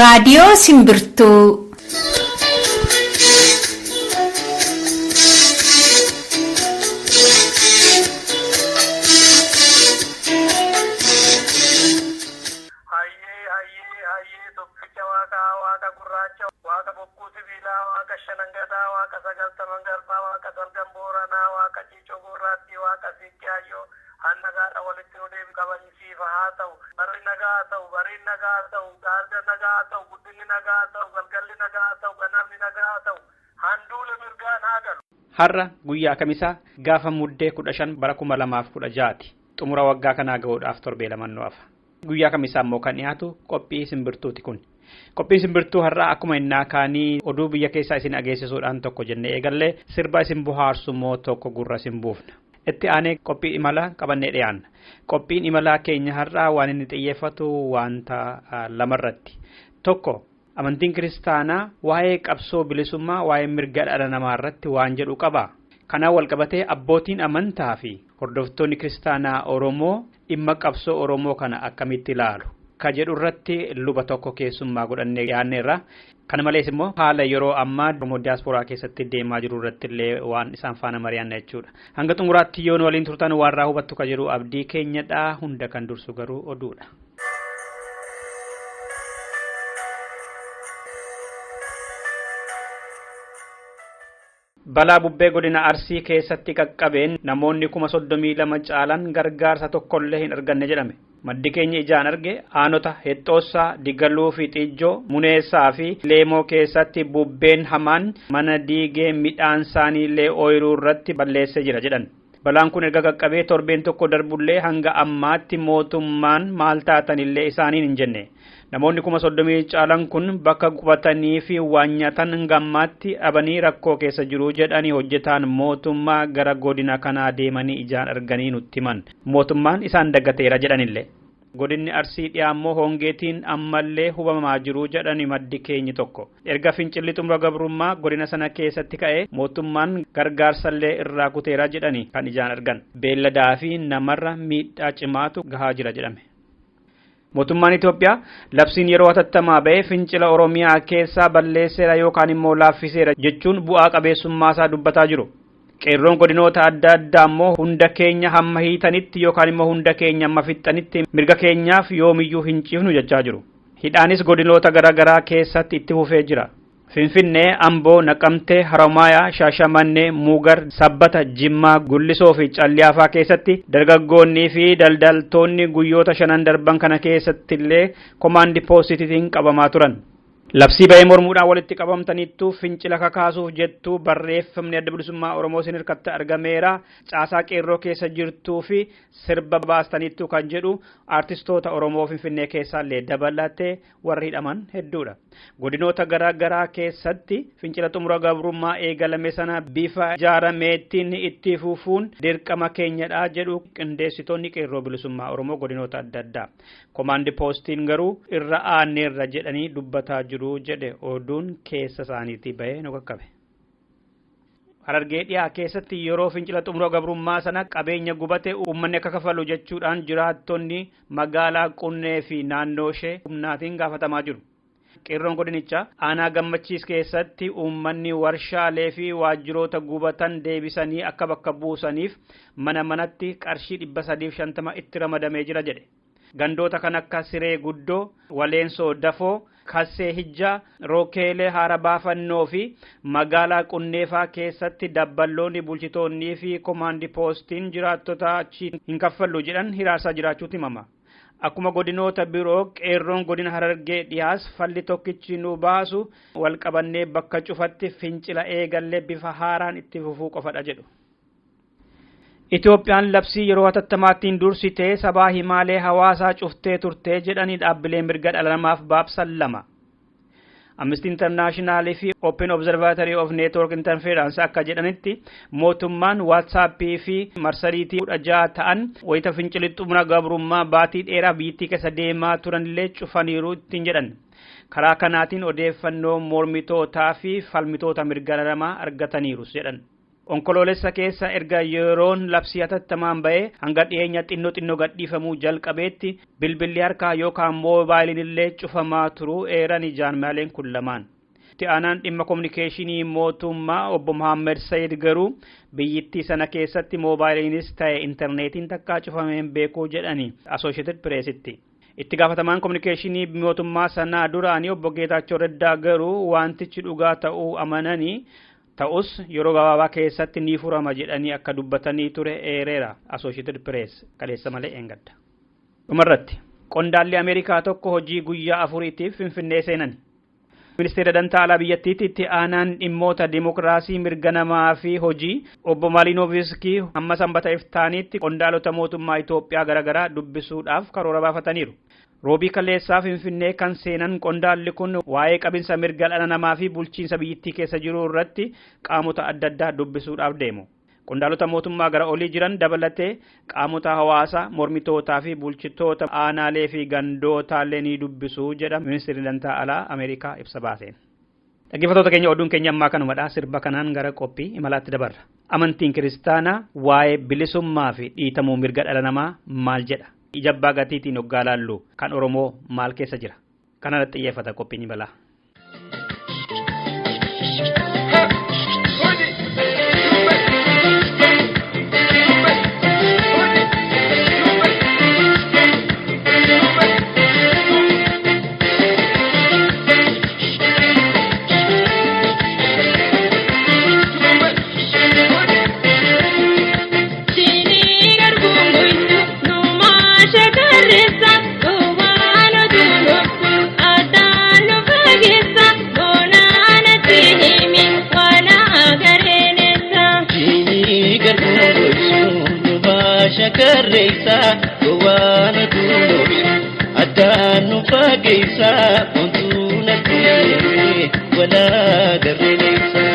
Raadiyoo Simbirtuu. Hayyee hayyee hayyee, tokkicha Waaqaa, Waaqa gurraacha, Waaqa bokkuu sibiilaa, Waaqa shanangadaa, Waaqa sagaltaman garbaa, Waaqa salgan booranaa, Waaqa ciicoo gurraattii, Waaqa siiqqee hayyoo hannagaadha walitti nu deebi kabajisiifa haa ta'u. Barri nagaa haa ta'u, bariin nagaa haa ta'u, gaarga nagaa haa ta'u, guddinni nagaa haa ta'u, galgalli nagaa haa ta'u, ganamni nagaa haa ta'u, handuula mirgaan haa galu. Har'a guyyaa Kamisaa, gaafa Muddee 15 bara 2016ti. Xumura waggaa kanaa gahuudhaaf torbee lamannoo hafa. Guyyaa Kamisaa immoo kan dhiyaatu qophii simbirtuuti kun. Qophiin simbirtuu har'aa akkuma innaa kaanii oduu biyya keessaa isin dhageessisuudhaan tokko jennee eegallee, sirba isin bohaarsu immoo tokko gurra isin buufna. Itti aanee qophii imalaa qabannee dhiyaanna. Qophiin imalaa keenya har'aa waan inni xiyyeeffatu wanta lamarratti. Tokko, amantiin kiristaanaa waa'ee qabsoo bilisummaa, waa'ee mirga dhala namaa irratti waan jedhu qaba. Kanaan walqabatee abbootiin amantaa fi hordoftoonni kiristaanaa Oromoo dhimma qabsoo Oromoo kana akkamitti ilaalu ka jedhu irratti luba tokko keessummaa godhannee dhiyaanneerra. Kana malees immoo haala yeroo ammaa Oromoo diyaasporaa keessatti deemaa jiru irratti illee waan isaan faana mari'anna jechuudha. Hanga xumuraatti yoo nu waliin turtan waan irraa hubattu ka jedhu abdii keenyadha. Hunda kan dursu garuu oduudha. Balaa bubbee godina Arsii keessatti qaqqabeen namoonni 32,000 caalan gargaarsa tokkollee hin arganne jedhame. Maddi keenya ijaan arge aanota Hexxoossaa, Digaluu fi Xijjoo, Muneessaa fi Leemoo keessatti bubbeen hamaan mana diigee midhaan isaaniillee ooyiruu irratti balleessee jira jedhan. Balaan kun erga qaqqabee torbeen tokko darbullee hanga ammaatti mootummaan maal taatanillee isaaniin hin jenne. Namoonni 30,000 caalan kun bakka qubatanii fi waan nyaatan hanga ammaatti dhabanii rakkoo keessa jiru jedhanii hojjetaan mootummaa gara godina kanaa deemanii ijaan arganii nutti himan. Mootummaan isaan dagateera jedhanillee. Godinni Arsii dhiyaa immoo hongeetiin ammallee hubamaa jiru jedhani maddi keenyi tokko. Erga fincilli xumura gabrummaa godina sana keessatti ka'e mootummaan gargaarsallee irraa kuteera jedhani kan ijaan argan. Beelladaa fi namarra miidhaa cimaatu gahaa jira jedhame. Mootummaan Itoophiyaa labsiin yeroo hatattamaa ba'e fincila Oromiyaa keessaa balleesseera yookaan immoo laaffiseera jechuun bu'aa qabeessummaasaa dubbataa jiru. Qeerroon godinoota adda addaa immoo hunda keenya hamma hiitanitti yookaan immoo hunda keenya hamma fixxanitti mirga keenyaaf yoomiyyuu hin ciifnu jechaa jiru. Hidhaanis godinoota garaa garaa keessatti itti fufee jira. Finfinnee, Amboo, Naqamtee, Haromaayaa, Shaashamannee, Mugar, Sabbata, Jimmaa, Gullisoo fi Calliyaafaa keessatti dargaggoonnii fi daldaltoonni guyyoota shanan darban kana keessatti illee komaandi poostitiitiin qabamaa turan. Labsii ba'ee mormuudhaan walitti qabamtaniittu, fincila kakaasuuf jettu, barreeffamni Adda Bilisummaa Oromoo isin hirkatti argameera, caasaa qeerroo keessa jirtuu fi sirba baastaniittu kan jedhu aartistoota Oromoo Finfinnee keessaallee dabalatee warri hidhaman hedduudha. Godinoota garaa garaa keessatti fincila xumura gabrummaa eegalame sana bifa ijaarameettiin itti fufuun dirqama keenyadha jedhu qindeessitoonni qeerroo bilisummaa Oromoo godinoota adda addaa. Komaandi poostiin garuu irra aanneerra jedhanii dubbataa jiru jedhe oduun keessa isaaniitii bahee nu qaqqabe. Harargee dhiyaa keessatti yeroo fincila xumura gabrummaa sana qabeenya gubate uummanni akka kafalu jechuudhaan jiraattonni magaalaa Qunnee fi naannoo ishee humnaatiin gaafatamaa jiru. Qeerroon godinichaa aanaa Gammachiis keessatti uummanni warshaalee fi waajjiroota gubatan deebisanii akka bakka buusaniif mana manatti qarshii 350 itti ramadamee jira jedhe. Gandoota kan akka Siree Guddoo, Waleensoo Dafoo, Kassee Hijjaa, Rookeelee Haara Baafannoo fi magaalaa Qunneefaa keessatti dabballoonni, bulchitoonnii fi komaandi poostiin jiraattota achi hin kaffallu jedhan hiraarsaa jiraachuutu himama. Akkuma godinoota biroo qeerroon godina Harargee dhiyaas falli tokkichi nu baasu wal qabannee bakka cufatti fincila eegallee bifa haaraan itti fufuu qofadha jedhu. Itoophiyaan labsii yeroo hatattamaatiin dursitee sabaa himaalee hawaasaa cuftee turtee jedhanii dhaabbilee mirga dhala namaaf baabsan lama. Amnesty International fi Open Observatory of Network Interference akka jedhanitti mootummaan WhatsAppii fi marsariitii 16 ta'an wayita fincilli xumura gabrummaa baatii dheeraa biyyattii keessa deemaa turanillee cufaniiru ittiin jedhan. Karaa kanaatiin odeeffannoo mormitootaa fi falmitoota mirga dhala namaa argataniirus jedhan. Onkoloolessa keessa erga yeroon labsii hatattamaan ba'ee hanga dhiyeenya xinnoo xinnoo gadhiifamuu jalqabeetti bilbilli harkaa yookaan moobaayiliin illee cufamaa turuu eerani jaarmiyaaleen kun lamaan. Itti aanaan dhimma kominikeeshinii mootummaa obbo Mohaammed Sayid garuu biyyittii sana keessatti moobaayiliinis ta'e intarneetiin takkaa cufameen beekuu jedhani Associated Pressitti. Itti gaafatamaan kominikeeshinii mootummaa sanaa duraanii obbo Geetaachoo Reddaa garuu wantichi dhugaa ta'uu amananii ta'us yeroo gabaabaa keessatti ni furama jedhanii akka dubbatanii ture eereera Associated Press kaleessa malee eengadda. Dhumarratti qondaalli Ameerikaa tokko hojii guyyaa 4tiif Finfinnee seenan. Ministeera dantaa alaa biyyattiitti itti aanaan dhimmoota dimokiraasii mirga namaa fi hojii obbo Maalinoviskii hamma sanbata iftaaniitti qondaalota mootummaa Itoophiyaa garaagaraa dubbisuudhaaf karoora baafataniiru. Roobii kaleessaa Finfinnee kan seenan qondaalli kun waa'ee qabinsa mirga dhala namaa fi bulchiinsa biyyattii keessa jiru irratti qaamota adda addaa dubbisuudhaaf deemu. Qondaalota mootummaa gara olii jiran dabalatee qaamota hawaasaa, mormitootaa fi bulchitoota aanaalee fi gandootaallee ni dubbisu jedha ministeerri dantaa alaa Ameerikaa ibsa baaseen. Dhaggeeffattoota keenya oduun keenya ammaa kanumadha. Sirba kanaan gara qophii imalaatti dabarra. Amantiin kiristaanaa waa'ee bilisummaa fi dhiitamuu mirga dhala namaa maal jedha? Ija abbaa gatiitiin hoggaa laallu kan Oromoo maal keessa jira? Kanarratti xiyyeeffata qophiin imalaa. Shakarreessa gowwaana duuloofi addaan nu fageessa wantuu natti walaa garreessa.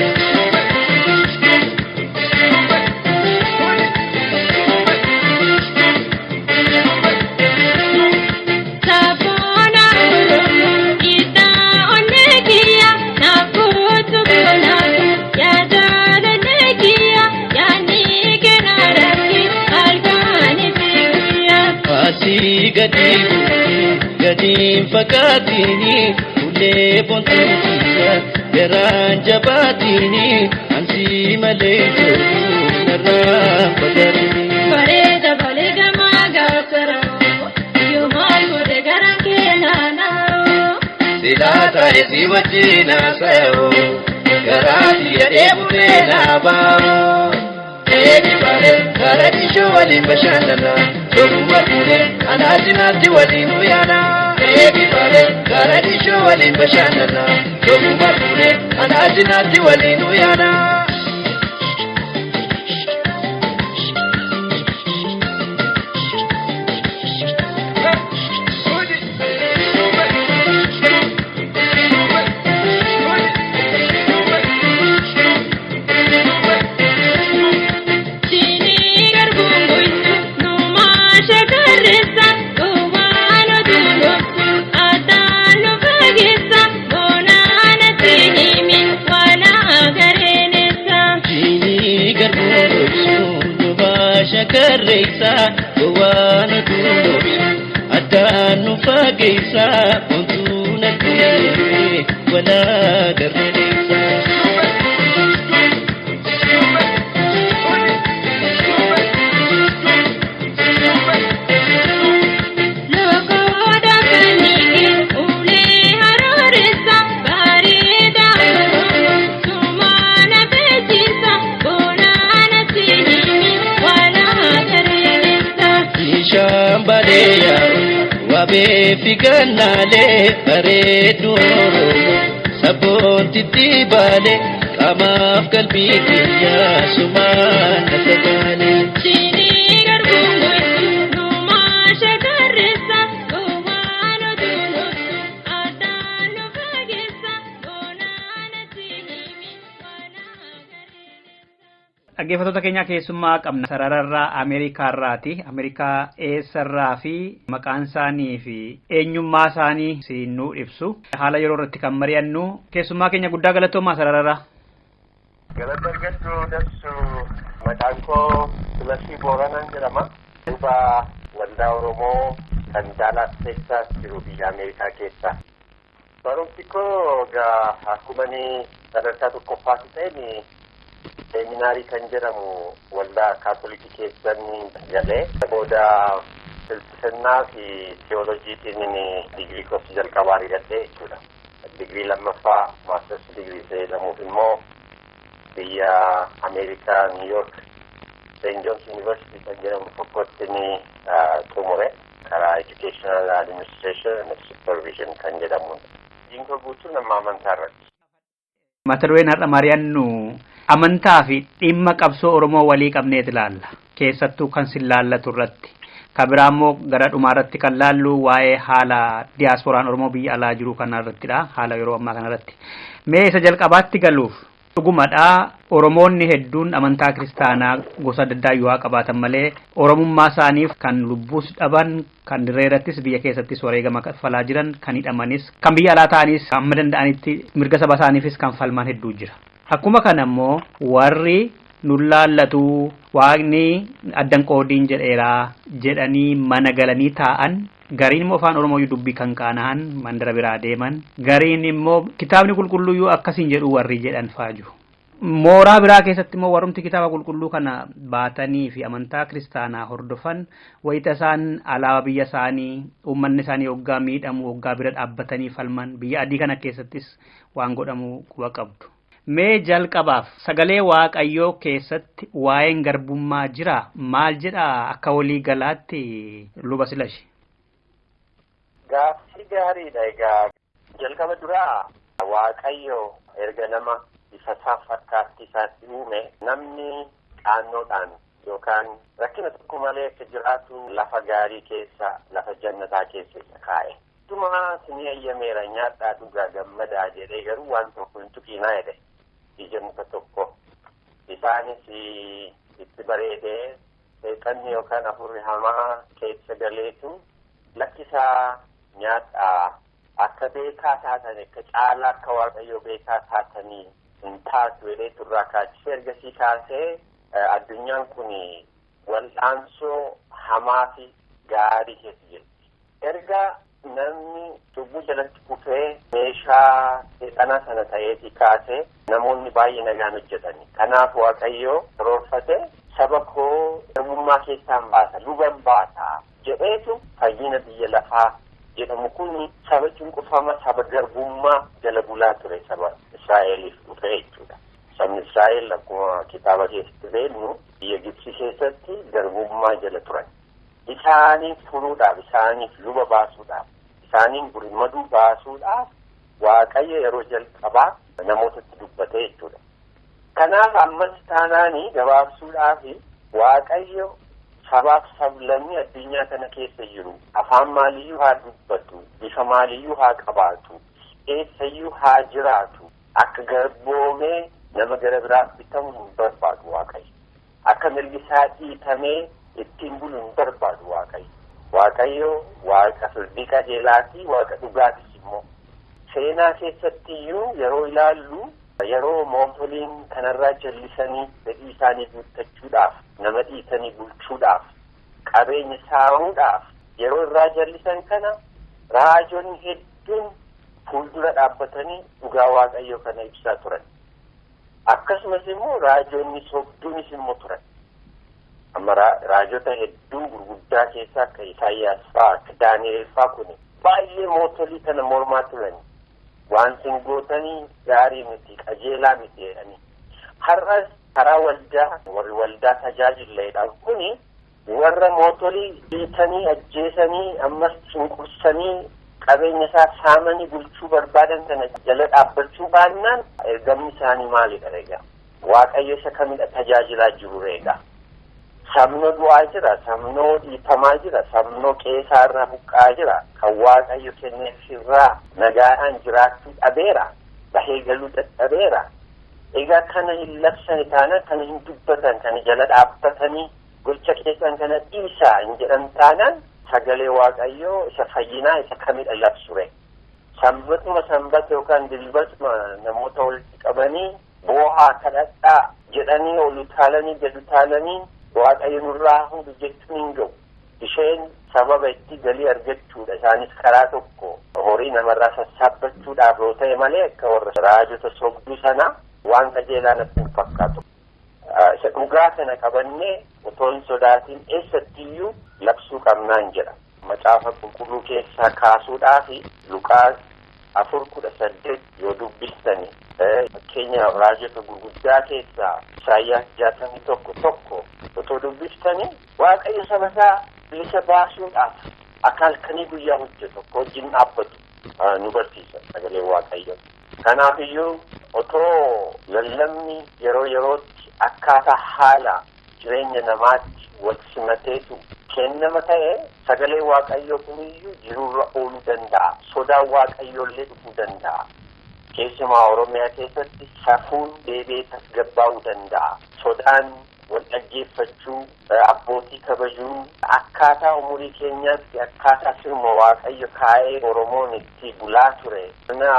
Gadiin fakkaatini ulee bontuutisa garaan jabaatini ansi malee jiru narraa fagaatini. Bareeda balee gamaa gaasaroo yoo maal godhe garaan keenaanaa. Silaa taa'e si wajjin haasa'oo garaa xiyya dheebutee naabaa. Eegi balee karaa dhishoo waliin bashannanaa. Tokkummaa fuudhee anaa cinaatti waliin guyyaana. Eegi balee karaa dhishoo waliin bashannanaa. Tokkummaa fuudhee anaa cinaatti waliin guyyaana. Shakarreessa gowwaana duuloofi addaan nu fageessa wantuu natti walaa garreessa. Wabee fi gannaalee bareedduu Oromoo sabboontitti baalee qaamaaf qalbii kiyyaa sumaan na sagaalee. Dhaggeeffattoota keenya keessummaa qabna. Sarararraa Ameerikaarraati. Ameerikaa eessarraa fi maqaan isaanii fi eenyummaa isaanii siin nuu ibsu. Haala yeroo irratti kan mari'annu keessummaa keenya guddaa galatoomaa sarararraa. Galata argadhu dabsu maqaan koo Silashii Booranaan jedhama. Luba waldaa Oromoo kan Daalaas Teeksaas jiru biyya Ameerikaa keessa. Barumsi koo egaa akkuma inni sadarkaa tokkoffaatti ta'een seeminaarii kan jedhamu waldaa kaatolikii keessan galee booda filsifannaa fi teewooloojiitiin digirii koos jalqabaa argadhe jechuudha. Digirii lammaffaa maasters digirii jedhamuuf immoo biyya Ameerikaa Niw Yoork St. John's University kan jedhamu tokkotti ni xumure karaa educational administration and supervision kan jedhamu. Hojiin koo guutuun amma amantaa irratti. Mata dureen har'a mari'annu amantaa fi dhimma qabsoo Oromoo walii qabneet ilaalla. Keessattuu kan sin laallatu irratti. Kan biraa immoo gara dhumaa irratti kan laallu waa'ee haala diyaaspooraan Oromoo biyya alaa jiru kana irrattidha. Haala yeroo ammaa kana irratti. Mee isa jalqabaatti galuuf dhugumadha Oromoonni hedduun amantaa kiristaanaa gosa adda addaa yoo qabaatan malee Oromummaa isaaniif kan lubbuus dhaban kan dirree irrattis biyya keessattis wareegama kaffalaa jiran kan hidhamanis kan biyya alaa ta'anis amma danda'anitti mirga saba isaaniifis kan falman hedduu jira. Akkuma kana immoo warri nu laallatu waaqni addan qoodiin jedheeraa jedhanii mana galanii taa'an gariin immoo afaan Oromoo dubbii kan qaana'an mandara biraa deeman gariin immoo kitaabni qulqulluyyuu akkasiin jedhu warri jedhan faa jiru. Mooraa biraa keessatti immoo warrumti kitaaba qulqulluu kana baatanii fi amantaa kiristaanaa hordofan wayita isaan alaabaa biyya isaanii uummanni isaanii hoggaa miidhamu hoggaa bira dhaabbatanii falman biyya adii kana keessattis waan godhamu quba qabdu. Mee jalqabaaf sagalee Waaqayyoo keessatti waa'een garbummaa jira maal jedha akka walii galaatti luba Silashi? Gaaffii gaariidha egaa jalqaba duraa Waaqayyo erga nama bifa isaa fakkaattii isaatti uume namni qaannoodhaan yookaan rakkina tokko malee akka jiraatu lafa gaarii keessa lafa jannataa keessa isa kaa'e. Dhuma sinii ayyameera nyaadhaa dhugaa gammadaa jedhee garuu waan tokko hin tuqinaa jedhe ija muka tokko. Isaanis itti bareedee seexanni yookaan hafuurri hamaa keessa galeetu lakkisaa nyaadhaa akka beekaa taatan akka caalaa akka Waaqayyoo beekaa taatanii hin taatu jedhee turraa kaachisee ergasii kaasee addunyaan kun wal'aansoo hamaa fi gaarii keessa jirti. Erga namni cubbuu jalatti kufee meeshaa seexanaa sana ta'eetii kaasee namoonni baay'ee nagaan hojjetani. Kanaaf Waaqayyoo karoorfate saba koo garbummaa keessaan baasa, luban baasa jedheetu fayyina biyya lafaa jedhamu kun saba cunqurfama saba garbummaa jala bulaa ture saba Israa'eliif dhufe jechuudha. Sabni Israa'el akkuma kitaaba keessatti beeknu biyya Gibxi keessatti garbummaa jala turan. Isaaniif furuudhaaf, isaaniif luba baasuudhaaf, isaaniin gurmaduu baasuudhaaf Waaqayyo yeroo jalqabaa namootatti dubbate jechuudha. Kanaaf ammas taanaanii gabaabsuudhaaf Waaqayyo sabaaf sablammii addunyaa kana keessa jiru afaan maaliyyuu haa dubbatu, bifa maaliyyuu haa qabaatu, eessayyuu haa jiraatu, akka garboomee nama gara biraaf bitamu hin barbaadu Waaqayyo. Akka mirgi isaa dhiitamee ittiin bulu hin barbaadu Waaqayyo. Waaqayyo Waaqa firdii qajeelaa fi Waaqa dhugaatis immoo. Seenaa keessatti iyyuu yeroo ilaallu yeroo mootoliin kanarraa jallisanii fedhii isaanii guuttachuudhaaf nama dhiisanii bulchuudhaaf qabeenya saamuudhaaf yeroo irraa jallisan kana raajonni hedduun fuuldura dhaabbatanii dhugaa Waaqayyoo kana ibsaa turan. Akkasumas immoo raajonni sobduunis immoo turan. Amma raajota hedduu gurguddaa keessaa akka Isaayyaas fa'aa akka Daani'el fa'aa kun baay'ee mootolii kana mormaa turan. Waan sin gootanii gaarii miti qajeelaa miti jedhanii. Har'as karaa waldaa warri waldaa tajaajileedhaan kuni warra mootolii dhiitanii ajjeesanii ammas cunqursanii qabeenya isaa saamanii bulchuu barbaadan sana jala dhaabbachuu baannaan ergamni isaanii maalidha egaa? Waaqayyo isa kamidha tajaajilaa jiru egaa? Sabnoo du'aa jira, sabnoo dhiitamaa jira, sabnoo qeesaa irraa buqqa'aa jira, kan Waaqayyo kenneef irraa nagaadhaan jiraachuu dhabeera, bahee galuu dadhabeera. Egaa kana hin labsani taanaan, kana hin dubbatan, kana jala dhaabbatanii gocha keessan kana dhiisaa hin jedhan taanaan sagalee Waaqayyoo isa fayyinaa isa kamidha labsure. Sanbatuma sanbata yookaan dilbatuma namoota walitti qabanii Boohaa kadhadhaa jedhanii ol utaalanii gad utaalanii Waaqayyo nurraa fuudhu jechuun hin ga'u. Isheen sababa itti galii argachuudha. Isaanis karaa tokko horii namarraa sassaabbachuudhaaf yoo ta'e malee akka warra raajota sobduu sana waan qajeelaa natti hin fakkaatu. Isa dhugaa kana qabannee otoo hin sodaatin eessattiyyuu labsuu qabnaan jedha. Macaafa qulqulluu keessaa kaasuudhaafi Luqaas 4:18 yoo dubbistani, fakkeenya raajota gurguddaa keessaa Isaayyaas 61:1 otoo dubbistani, Waaqayyo saba isaa bilisa baasuudhaaf akka halkanii guyyaa hojjetu, akka wajjin dhaabbatu nu barsiisa sagalee Waaqayyo. Kanaafiyyuu otoo lallabni yeroo yerootti akkaataa haala jireenya namaatti wal simateetu kennama ta'e, sagalee Waaqayyoo kuniyyuu jiruurra ooluu danda'a. Sodaan Waaqayyoo illee dhufuu danda'a. Keessumaa Oromiyaa keessatti safuun deebi'ee tasgabbaa'uu danda'a. Sodaan wal dhaggeeffachuu, abbootii kabajuu, akkaataa umurii keenyaatti akkaataa sirma Waaqayyo kaa'ee Oromoon itti bulaa ture, sirna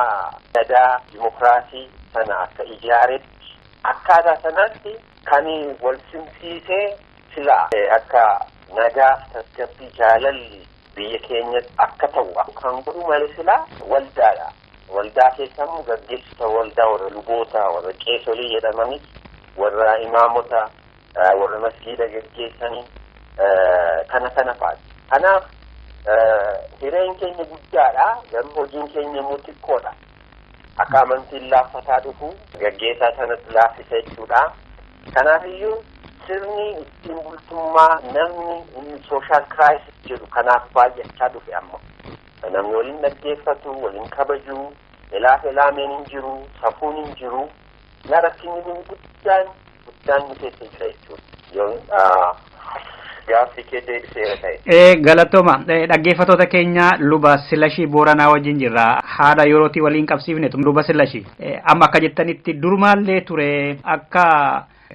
gadaa dimokiraasii sana akka ijaaretti, akkaataa sanatti kan wal simsiisee sila akka nagaaf tasgabbii jaalalli biyya keenyatti akka ta'u kan godhu malee silaa waldaadha. Waldaa keessa immoo gaggeessitoota waldaa, warra luboota, warra qeesolii jedhamanis, warra imaamota, warra masgiida gaggeessanii kana kana fa'aati. Kanaaf hireen keenya guddaadha, garuu hojiin keenya immoo xiqqoodha. Akka amantiin laaffataa dhufu gaggeessaa sanatti laaffisa jechuudha. Kanaafiyyuu sirni ittiin bultummaa namni inni social crisis jedhu kanaaf baay'achaa dhufe amma. Namni waliin dhaggeeffatu, waliin kabaju, elaaf elaameen hin jiru, safuun hin jiru. Na rakkinni kun guddaan guddaan nu keessa jira jechuudha. Yoo gaaffii kee deebiseera ta'e. Galatooma, dhaggeeffatoota keenya, Luba Silashii Booranaa wajjin jirra. Haala yerootii waliin qabsiifne, Luba Silashii. Amma akka jettanitti durumaallee ture, akka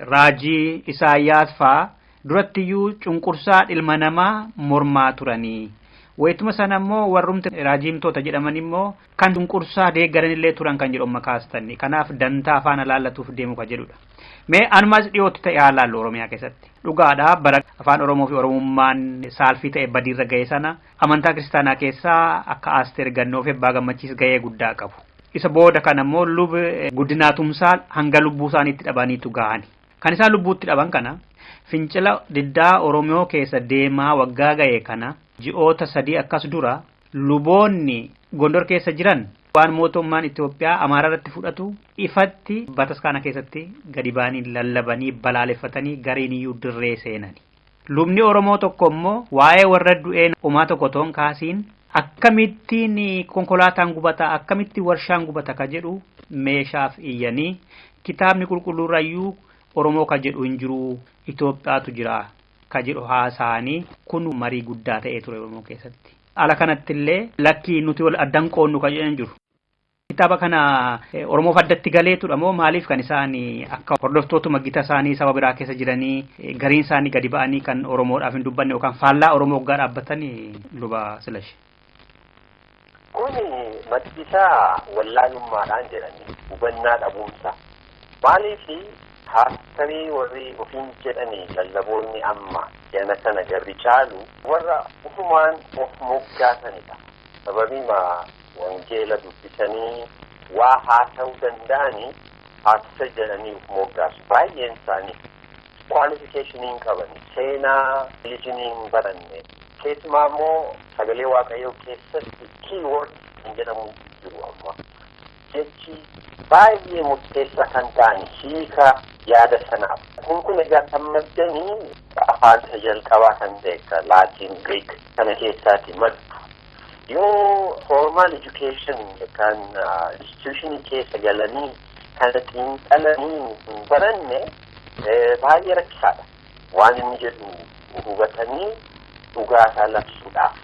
raajii Isaayyaas faa durattiyyuu cunqursaa ilma namaa mormaa turanii. Wayituma sana immoo warrumti raajimtoota jedhaman immoo kan cunqursaa deeggaranillee turan kan jedhu amma kaastani. Kanaaf dantaa afaan alaallatuuf deemu kan jedhudha. Mee anumas dhiyootti ta'e haa laallu Oromiyaa keessatti. Dhugaadha, bara afaan Oromoo fi Oromummaan saalfii ta'e badiirra ga'e sana amantaa kiristaanaa keessaa akka Asteer Gannoo fi Abbaa Gammachiis ga'ee guddaa qabu. Isa booda kana immoo Lubi Guddinaa Tumsaa hanga lubbuu isaaniitti dhabaniitu ga'ani. Kan isaan lubbuutti dhaban kana fincila diddaa Oromoo keessa deemaa waggaa ga'e kana ji'oota 3 akkas dura luboonni Gondor keessa jiran waan mootummaan Itoophiyaa Amaaraa irratti fudhatu ifatti bataskaana keessatti gadi ba'anii lallabanii balaaleffatanii gariin iyyuu dirree seenani. Lubni Oromoo tokko immoo waa'ee warra du'een homaa tokko toon kaasiin akkamittiin konkolaataan gubata, akkamittiin warshaan gubata ka jedhu meeshaaf iyyanii, kitaabni qulqulluurrayyuu Oromoo ka jedhu hin jiru, Itoophiyaatu jira ka jedhu haasa'anii, kun marii guddaa ta'ee ture Oromoo keessatti. Ala kanatti illee lakkii nuti wal addan qoonnu ka jedhan jiru. Kitaaba kana Oromoof addatti galeetudha moo maaliif kan isaan akka hordoftootuma gita isaanii saba biraa keessa jiranii gariin isaanii gadi ba'anii kan Oromoodhaaf hin dubbanne yookaan faallaa Oromoo waggaa dhaabbatanii, Luba Silash? Kuni maddi isaa wallaalummaadhaan jedhanii hubannaa dhabuumsa. Maaliif paastarii warri ofiin jedhanii lallaboonni amma jana kana garri caalu warra ufumaan of moggaasanidha. Sababiima wangeela dubbisanii waa haasa'uu danda'anii paastar jedhanii of moggaasu. Baay'een isaanii qualification hin qaban, seenaa religion hin baranne. Keessumaa immoo sagalee Waaqayyoo keessatti keyword kan jedhamu jiru amma. Jechi baay'ee murteessaa kan ta'an hiika yaada sanaaf. Kun egaa kan maddanii afaan isa jalqabaa kan ta'e akka Laatiin, Greek kana keessaati maddu. Yoo formal education yookaan institution keessa galanii kana xiinxalanii hin baranne baay'ee rakkisaadha. Waan inni jedhu hubatanii dhugaa isaa labsuudhaaf.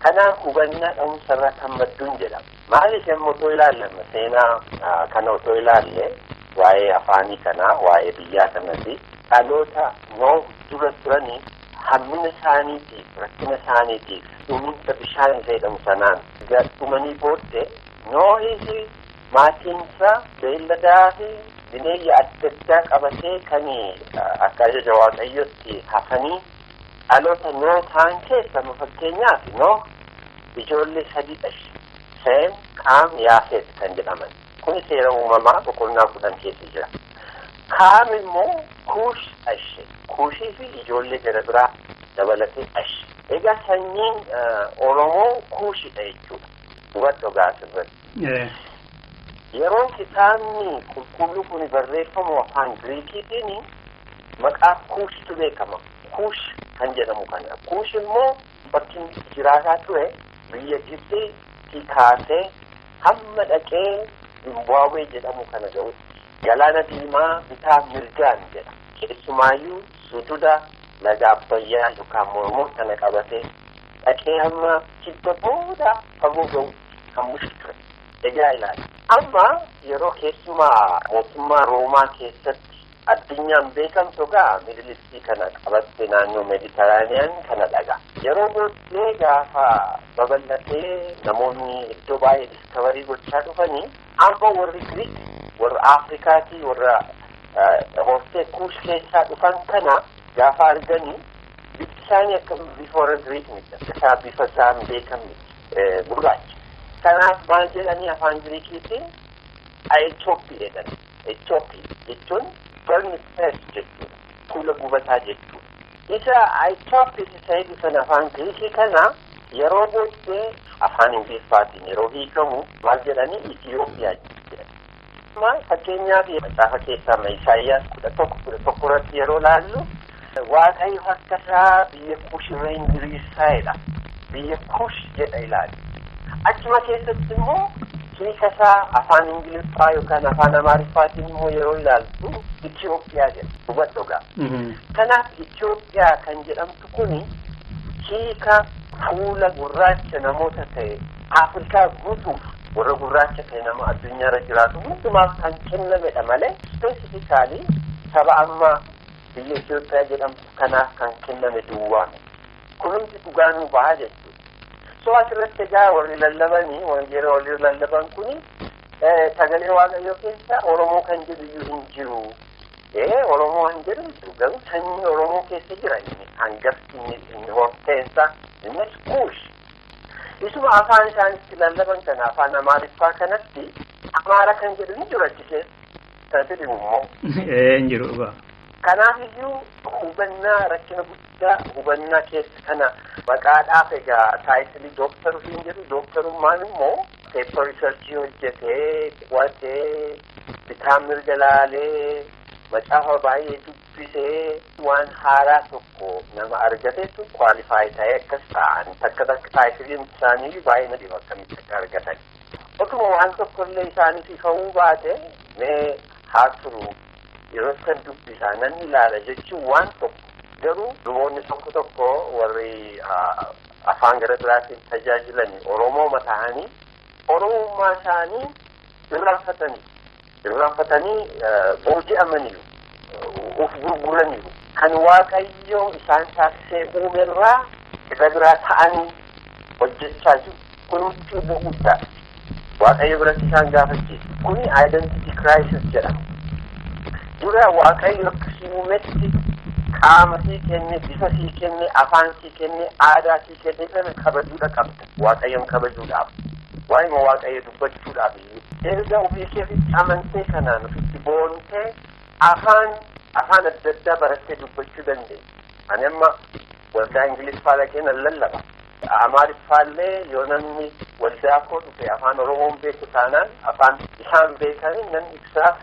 Kanaaf hubannaa dha'umsarraa kan madduun jedhama. Maaliif yommuu otoo ilaallame seenaa kana otoo ilaalle, waa'ee afaanii kanaa, waa'ee biyyaa kanati, dhaloota Nooh dura turanii hammina isaaniitiif, rakkina isaaniitiif dhuminsa bishaan isa jedhamu sanaan dhumanii booddee Noohii fi maatiin isaa beelladaa fi Bineeyya adda addaa qabatee kan akka ajaja Waaqayyootti hafanii dhaloota Noo ta'an keessa fakkeenyaaf Noo ijoollee sadii dhalche. Seem, Kaam, Yaafet kan jedhaman. Kuni seera uumamaa boqonnaa 10 keessa jira. Kaam immoo Kuush dhalche. Kuushii fi ijoollee gara biraa dabalatee dhalche. Egaa sanyiin Oromoo Kuushidha jechuudha. Hubadhu gaasirratti. Yeroo kitaabni qulqulluu kun barreeffamu afaan Giriikiitiin maqaa Kuushtu beekama. Kuush kan jedhamu kana. Kuush immoo bakki jiraataa ture biyya Gibxiitti kaasee hamma dhaqee Zimbaabuwee jedhamu kana ga'utti. Galaana Diimaa bitaa mirgaan jedha. Keessumaayyuu sududa laga Abbayyaa yookaan Mormor kana qabatee dhaqee hamma kibba booda fagoo ga'u kan bulchu ture. Egaa ilaali. Amma yeroo keessumaa mootummaa Roomaa keessatti addunyaan beekamtu egaa Middle East kana qabatte naannoo Mediteraaniyaan kana dhaga. Yeroo booddee gaafa babal'atee namoonni iddoo baay'ee discovery gochaa dhufanii amma warri Giriik, warra Afrikaatii, warra hortee Kuush keessaa dhufan kana gaafa arganii bifti isaanii akka bifa warra Giriik miti. Akka bifa isaan beekan miti. Gurraacha. Kanaaf maal jedhanii afaan Giriikiitiin Ayitooppii jedhan. Ayitooppii jechuun burning face jechuudha. Fuula gubataa jechuudha. Isa Ayitooppii isa jedhu sana afaan Giriikii kana yeroo booddee afaan Ingiliffaatiin yeroo hiikamu maal jedhanii Itiyoophiyaa jedhan. Fakkeenyaaf macaafa keessaa Isaayyaas 11:11 irratti yeroo laallu Waaqayyo harka isaa biyya Kuush irra hin diriirsaa jedha. Biyya Kuush jedha ilaali. Achuma keessatti immoo hiika isaa afaan Ingiliffaa yookaan afaan Amaariffaatiin immoo yeroo ilaaltu Itiyoophiyaa jedha. Hubadhu gaa. Kanaaf Itiyoophiyaa kan jedhamtu kuni hiika fuula gurraacha namoota ta'e Afrikaa guutuuf warra gurraacha ta'e nama addunyaarra jiraatu hundumaaf kan kennamedha malee specifically saba amma biyya Itiyoophiyaa jedhamtu kanaaf kan kenname duwwaa. Kunumti dhugaa nuu baha jechuudha. So asirratti egaa warri lallabanii wangeela warri lallaban kuni sagalee Waaqayyoo keessa Oromoo kan jedhu iyyuu hin jiru. Oromoo hin jedhu jiru garuu sanyii Oromoo keessa jira inni hangafti inni horteensa innis Kuush. Isuma afaan isaanitti lallaban kana afaan Amaariffaa kanatti Amaara kan jedhu ni jiru achi keessa. Sanatti dhibu immoo. Hin jiru dhugaa. Kanaaf iyyuu hubannaa rakkina guddaa hubannaa keessa kana maqaadhaaf egaa title dooktar ofiin jedhu dooktarummaan immoo paper research hojjetee qo'atee bitaa mirga laalee macaafa baay'ee dubbisee waan haaraa tokko nama argatetu qualify ta'ee akkas ta'an takka takka titleiin isaanii baay'ee na dhiba akkamitti akka argatan. Otuma waan tokkollee isaaniif ifa'uu baate mee haa turu yeroo kan dubbisaa nan ilaala jechuun waan tokko garuu luboonni tokko tokko warri afaan gara biraatiin tajaajilan Oromoo ta'anii Oromummaa isaanii irraanfatanii booji'amaniiru, of gurguraniiru. Kan Waaqayyo isaan taasisee uumerraa irra biraa ta'anii hojjechaa jiru. Kun cubbuu guddaa Waaqayyo biratti isaan gaafachiisa. Kuni identity crisis jedhama. Dura Waaqayyo akkasii uumetti qaama sii kenne, bifa sii kenne, afaan sii kenne, aadaa sii kenne sana kabajuudha qabda. Waaqayyoon kabajuudhaaf. Waa'ima Waaqayyo dubbachuudhaaf iyyuu. Erga ofii keefitti amantee kanaan ofitti boontee afaan adda addaa barattee dubbachuu dandeessa. Ani amma waldaa Ingiliffaa dhaqee nan lallaba. Amaariffaallee yoo namni waldaa koo dhufe afaan Oromoon beeku taanaan afaan isaan beekanii nan ibsaaf.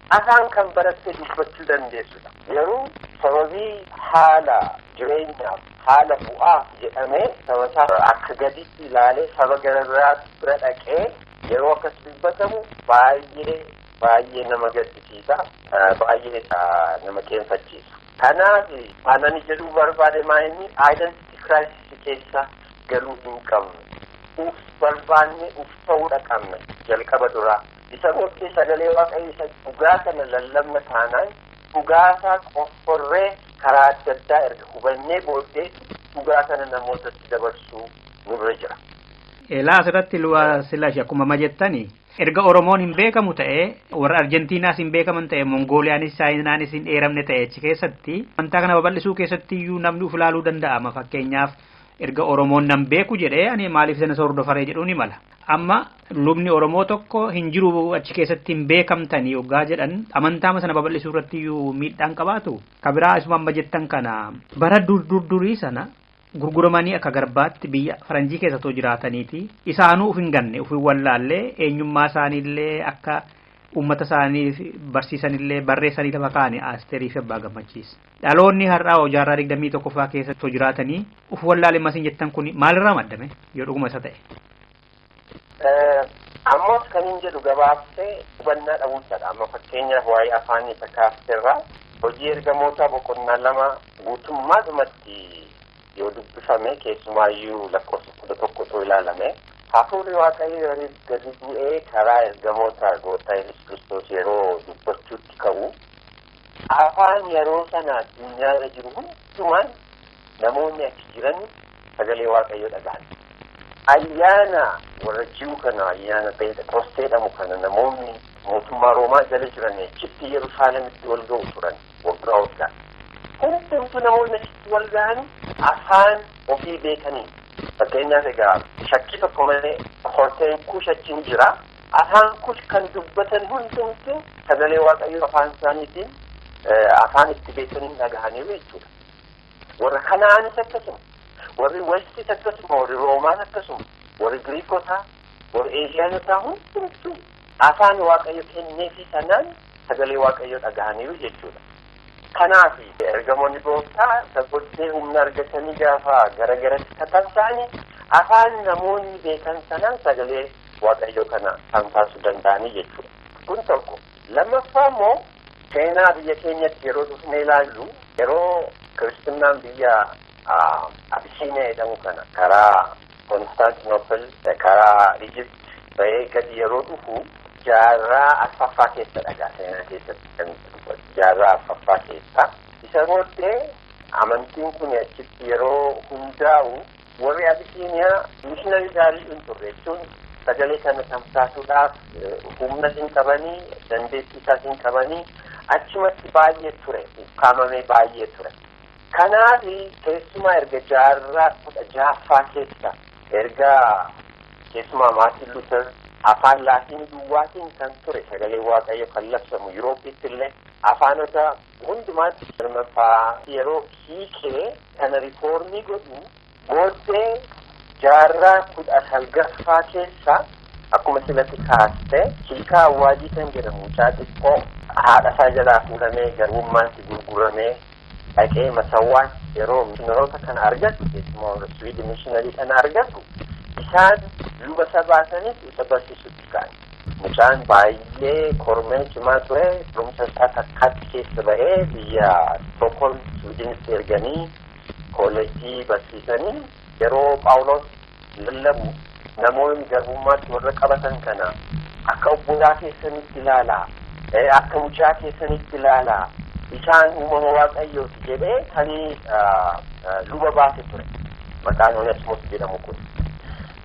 Afaan kan barattee dubbachuu dandeessudha. Garuu sababii haala jireenyaaf haala bu'aaf jedhamee saba isaa akka gaditti ilaalee saba gara biraa bira dhaqee yeroo akkas dubbatamu baay'ee baay'ee nama gaddisiisa. Baay'ee nama qeenfachiisa. Kanaaf ani jedhuu barbaade maa inni identity crisis keessa galuu hin qabnu. Uf barbaanne uf ta'uudha qabna jalqaba duraa. Isa booddee sagalee Waaqayyo isa dhugaa kana lallabna taanaan dhugaasaa qofforree karaa adda addaa erga hubannee booddee dhugaa kana namootatti dabarsuu nurra jira. Elaa asirratti luba Silash akkuma amma jettani erga Oromoon hin beekamu ta'e, warra Arjentiinaas hin beekaman ta'e, Mongooliyaanis Chaayinaanis hin eeramne ta'e, achi keessatti amantaa kana babal'isuu keessatti iyyuu namni uf ilaaluu danda'ama. Fakkeenyaaf, erga Oromoon nan beeku jedhee, ani maaliif sana hordofaree jedhuu ni mala. Amma lubni Oromoo tokko hin jiru, achi keessatti hin beekamtanii yoggaa jedhan, amantaa sana babal'isuu irratti iyyuu miidhaan qabaatu. Kabiraa, isuma amma jettan kana, bara dur dur durii sana gurguramanii akka garbaatti biyya faranjii keessa otoo jiraataniiti isaanuu uf hin ganne, uf hin wallaallee, eenyummaa isaaniillee akka uummata isaanii barsiisanillee barreessanii lafa kaa'anii Asteerii fi Abbaa Gammachiis. Dhaloonni har'aa jaarraa 21ffaa keessa otoo jiraatanii uf wallaalee masiin jettan kun maalirraa maddame yoo dhuguma isa ta'e? Ammas kan hin jedhu gabaabsee hubannaa dhabuusadha. Amma fakkeenyaaf waa'ee afaan isa kaafterraa, Hojii Ergamootaa boqonnaa 2 guutummaadhumatti yoo dubbifame, keessumaayyuu lakkoofsa 11 otoo ilaalame, hafuurri Waaqayyo gadi bu'ee karaa ergamoota Gooftaa Yesuus Kiristoos yeroo dubbachuutti ka'u, afaan yeroo sana addunyaarra jiru hundumaan namoonni achi jiran sagalee Waaqayyoo dhaga'an. Ayyaana warra jiru kana, ayyaana Pheenxeqoostee jedhamu kana, namoonni mootummaa Roomaa jala jiran achitti Yerusaalemitti wal ga'u turan waggaa waggaa. Hundumtu namoonni achitti wal ga'an afaan ofii beekanii. Fakkeenyaaf egaa shakkii tokko malee horteen Kush achi jira. Afaan Kush kan dubbatan hundumtu sagalee Waaqayyoo afaan isaaniitiin, afaan itti beekaniin dhagahaniiru jechuudha. Warra Kana'aanis akkasuma. Warri Westis akkasuma, warri Roomaan akkasuma, warri Giriikotaa, warri Eeshiyaanotaa hundumtu afaan Waaqayyo kenneefi sanaan sagalee Waaqayyoo dhagahaniiru jechuudha. Kanaaf ergamoonni Gooftaa saboddee humna argatanii gaafa gara garatti tatamsa'anii afaan namoonni beekan sanaan sagalee Waaqayyoo kana tamsaasuu danda'anii jechuudha. Kun tokko. Lammaffaa immoo seenaa biyya keenyatti yeroo dhufnee ilaallu, yeroo kiristinnaan biyya Abisiiniyaa jedhamu kana karaa Konstaantinoopil, karaa Ijipt ba'ee gadi yeroo dhufu, jaarraa arfaffaa keessa dhagaa seenaa keessatti kan dubbatu jaarraa arfaffaa keessa. Isa booddee amantiin kun achitti yeroo hundaa'u, warri Abisiiniyaa mishinari gaarii hin turre, jechuun sagalee kana tamsaasuudhaaf humna hin qabanii, dandeettii isaas hin qabanii, achumatti baay'ee ture, ukkaamamee baay'ee ture. Kanaaf keessumaa erga jaarraa 16ffaa keessa, erga keessumaa Maartin Luuter afaan Laatiin duwwaatiin kan ture sagalee Waaqayyo kan labsamu Yuroopitti illee afaanota hundumaatti Jarmanfaa yeroo hiikee kana riifoormii godhu booddee, jaarraa 19ffaa keessa akkuma silatti kaaste, hiikaa Awwaajii kan jedhamu mucaa xiqqoo haadha isaa jalaa fuudhamee garbummaatti gurguramee dhaqee Masawwaan yeroo mishinaroota kana argatu, keessumaa warra Suwiidin mishiinarii kana argatu, isaan luba isa baasaniif isa barsiisutti ka'an. Mucaan baay'ee kormee cimaa ture. Barumsa isaa takkaatti keessa ba'ee biyya Stookholm Suwiidinitti erganii koollejjii barsiisanii, yeroo Paawulos lallabu namoonni garbummaatti warra qabatan kana akka obbolaa keessanitti ilaalaa, akka mucaa keessanitti ilaalaa, isaan uumama Waaqayyooti jedhee kan luba baase ture. Maqaan Onesimoos jedhamu kun.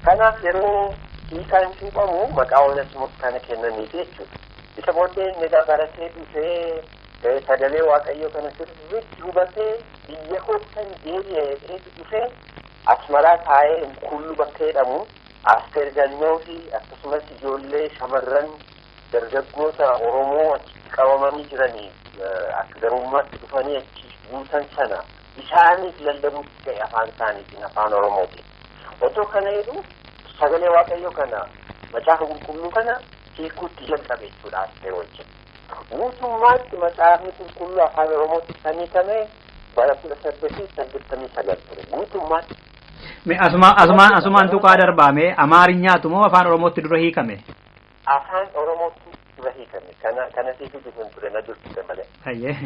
Kanaaf yeroo hiikaan cuuphamu maqaa Onesimoos kana kennaniif jechuudha. Isa booddee inni baratee dhufee sagalee Waaqayyoo kana sirriitti hubatee biyya koottan deebi'ee dhufee Asmaraa taa'ee Kullu bakka jedhamu Asteer Gannoo fi akkasumas ijoollee shamarran dargaggoota Oromoo achitti qabamanii jiranii akka garbummaatti dhufanii achi guutan sana isaaniif lallabuutti ta'e afaan isaaniitiin, afaan Oromootiin. Otoo kana jedhu sagalee Waaqayyoo kana, Macaafa Qulqulluu kana hiikuutti jalqabe jechuudha Asteer wajjin. Guutummaatti Macaafni Qulqulluu afaan Oromootti kan hiikame bara 1889 ture guutummaatti. Asuma asumaan tuqaa darbaame, Amaarinyaatu moo afaan Oromootti dura hiikame? Afaan Oromootti dura hiikame. Kana siif hin ture, na dursite malee. Hayyee.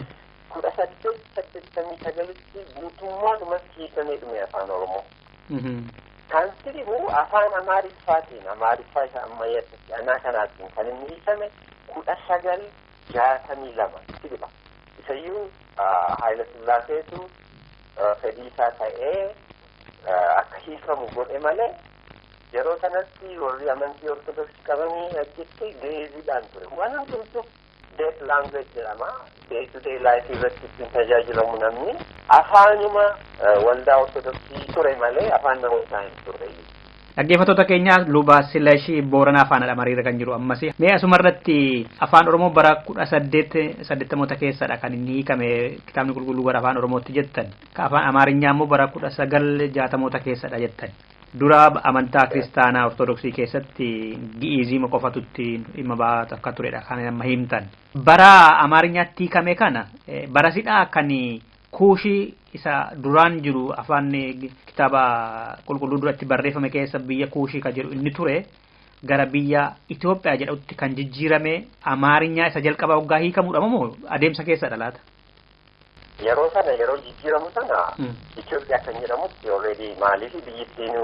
1889tti guutummaadhumatti hiikamee dhume afaan Oromoo. Kan siribu afaan Amaariffaatiin, Amaariffaa isa ammayyaatti anaa kanaatiin kan inni hiikame 1962 siriba. Isayyuu Haayila Sillaaseetu fedhii isaa ta'ee akka hiikamu godhe malee. Yeroo sanatti warri amantii Ortodoksii qabanii achitti Geeziidhaan ture. Waan hundumtu dead language jedhama. Day to day life irratti ittiin tajaajilamu namni afaanuma waldaa Ortodoksii ture malee afaan namootaa hin turre. Dhaggeeffattoota keenya, Luba Silashii Booranaa faana mariirra kan jiru ammas. Mee asuma irratti, Afaan Oromoo bara 1880moota keessadha kan inni hiikame kitaabni qulqulluu bara Afaan Oromootti jettan. Ka Afaan Amaarinyaa immoo bara 1960moota keessadha jettan. Dura amantaa Kiristaanaa Ortodoksii keessatti Gi'iizii qofatutti dhimma ba'aa akka turedha kan amma himtan. Bara Amaarinyaatti hiikame kana bara sidhaa kan Kuushii isa duraan jiru, afaan kitaaba qulqulluu duratti barreeffame keessa biyya Kuushii kan jedhu inni ture, gara biyya Itoophiyaa jedhutti kan jijjiirame Amaarinyaa isa jalqabaa waggaa hiikamuudha moo adeemsa keessadha laata? Yeroo sana, yeroo jijjiiramu sana, Itoophiyaa kan jedhamutti already, maaliif biyyittiin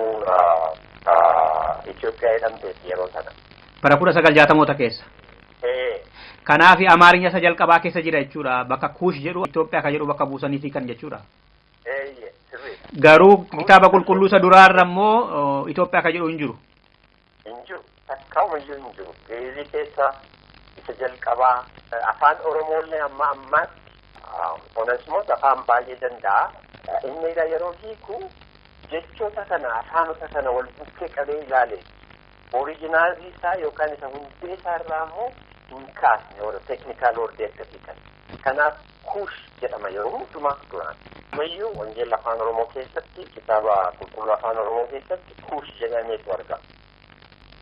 Itoophiyaa jedhamteeti yeroo sana. Bara 1960moota keessa. Kanaaf Amaarinya isa jalqabaa keessa jira jechuudha. Bakka Kuush jedhu Itoophiyaa kan jedhu bakka buusaniifi kan jechuudha. Eeyyee, sirriidha. Garuu kitaaba qulqulluu isa duraarra immoo Itoophiyaa kan jedhu hin jiru. Hin jiru. Takkaumayyuu hin jiru. Geezii keessa isa jalqabaa Afaan Oromoollee amma ammaatti Onesmoos afaan baay'ee danda'a. Inni egaa yeroo hiiku jechoota kana, afaanota kana wal bukkee qabee ilaale. Original isaa yookaan isa hundee isaa irraa immoo hin kaasne, warra technical word akkasii kan. Kanaaf Kuush jedhama yeroo hundumaa duraan. Ammayyuu wangeela Afaan Oromoo keessatti, kitaaba qulqulluu Afaan Oromoo keessatti Kuush jedhameetu argama.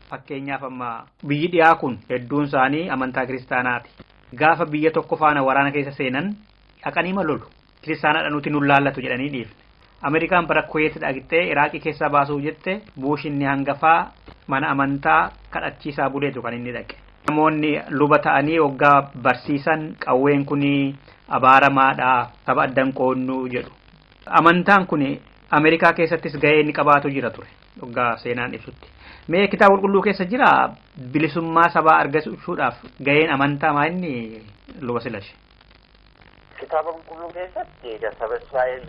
Fakkeenyaaf amma biyyi dhiyaa kun hedduun isaanii amantaa Kiristaanaati. Gaafa biyya tokko faana waraana keessa seenan dhaqanii ma lolu. Kiristaanaadha, nuti nun laallatu jedhanii dhiifne. Ameerikaan bara Kuweet dhaqxee Iraaqii keessaa baasuuf jette, Buush inni hangafaa mana amantaa kadhachiisaa buleetu kan inni dhaqe. Namoonni luba ta'anii waggaa barsiisan qawween kun abaaramaadha, saba addan qoonnuu jedhu. Amantaan kun Ameerikaa keessattis gahee inni qabaatu jira ture waggaa seenaan ibsutti. Mee kitaaba qulqulluu keessa jira bilisummaa sabaa argachuudhaaf gaheen amantaa maa inni, Luba Silash? Kitaaba qulqulluu keessatti egaa saba Israa'el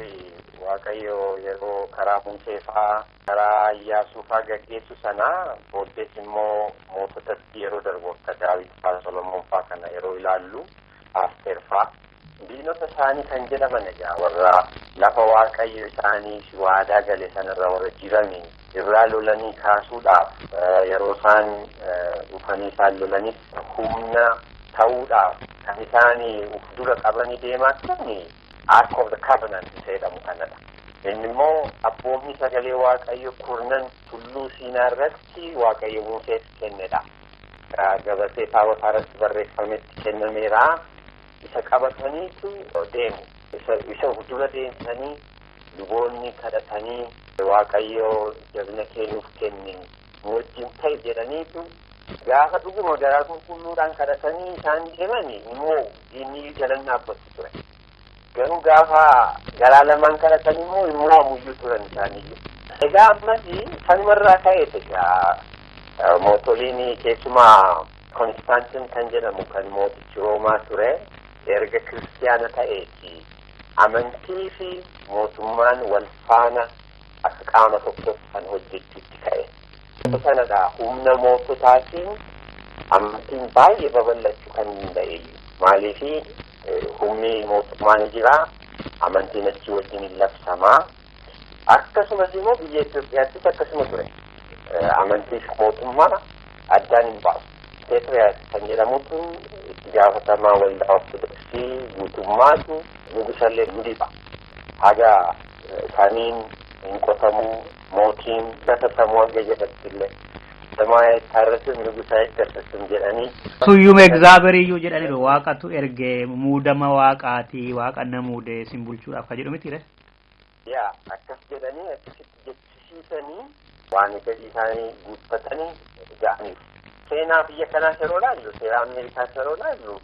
Waaqayyo yeroo karaa Musee fa'aa, karaa Iyyaasuu fa'aa gaggeessu sana, booddees immoo moototatti yeroo darbu akka Daawit fa'aa, Solomoon fa'aa kana yeroo ilaallu, Asteer fa'aa, diinota isaanii kan jedhaman egaa warra lafa Waaqayyo isaanii waadaa gale sanarra warra jiran irraa lolanii kaasuudhaaf yeroo isaan dhufanii isaan lolanis humna ta'uudhaaf kan isaanii uf dura qabanii deemaa turan Ark of the Covenant isa jedhamu kanadha. Inni immoo abboommi sagalee Waaqayyo kurnan tulluu Siinaa irratti Waaqayyo Museef kennedha. Gabatee taabotaa irratti barreeffametti kennameera. Isa qabataniitu deemu. Isa uf dura deemsanii luboonni kadhatanii, Waaqayyo jabina kee nuuf kenni, nu wajjin ta'e jedhaniitu, gaafa dhuguma garaa qulqulluudhaan kadhatanii isaan deemani immoo diinni jalan dhaabbatu ture. Garuu gaafa garaa lamaan kadhatan immoo hin mo'amuyyuu turan isaaniyyuu. Egaa ammas sanumarraa ka'eet egaa mootoliin, keessumaa Konstaantin kan jedhamu kan mootichi Roomaa ture, erga Kiristiyaana ta'eeti amantii fi mootummaan wal faana akka qaama tokkotti kan hojjechuutti ka'e. Sanadha humna moototaatiin amantiin baay'ee babal'achuu kan danda'e. Maaliifi, humni mootummaa ni jira, amantiin achi wajjin hin labsamaa. Akkasumas immoo biyya Itoophiyaattis akkasuma ture. Amantii fi mootummaa addaan hin baasu. Peetiriyaas kan jedhamutu itti gaafatamaa waldaa Ortodoksii guutummaatu nugusallee ni dhiba. Haga samiin hin qotamuu, mootiin gatatamuu hanga jedhatti illee. ሰማይ አይታረስም፣ ንጉሥ አይከሰስም jedhanii. Suyyuma egzaabeeriyyuu jedhaniiru, waaqatu erge, muudama waaqaati, waaqa na muude sin bulchuudhaaf ka jedhu mitiire. Yaa, akkas jedhanii akkasitti jechisiisanii waan fedhii isaanii guuttatanii ga'aniif. Seenaa biyya kanaas yeroo laallu, seenaa Ameerikaas yeroo laallu,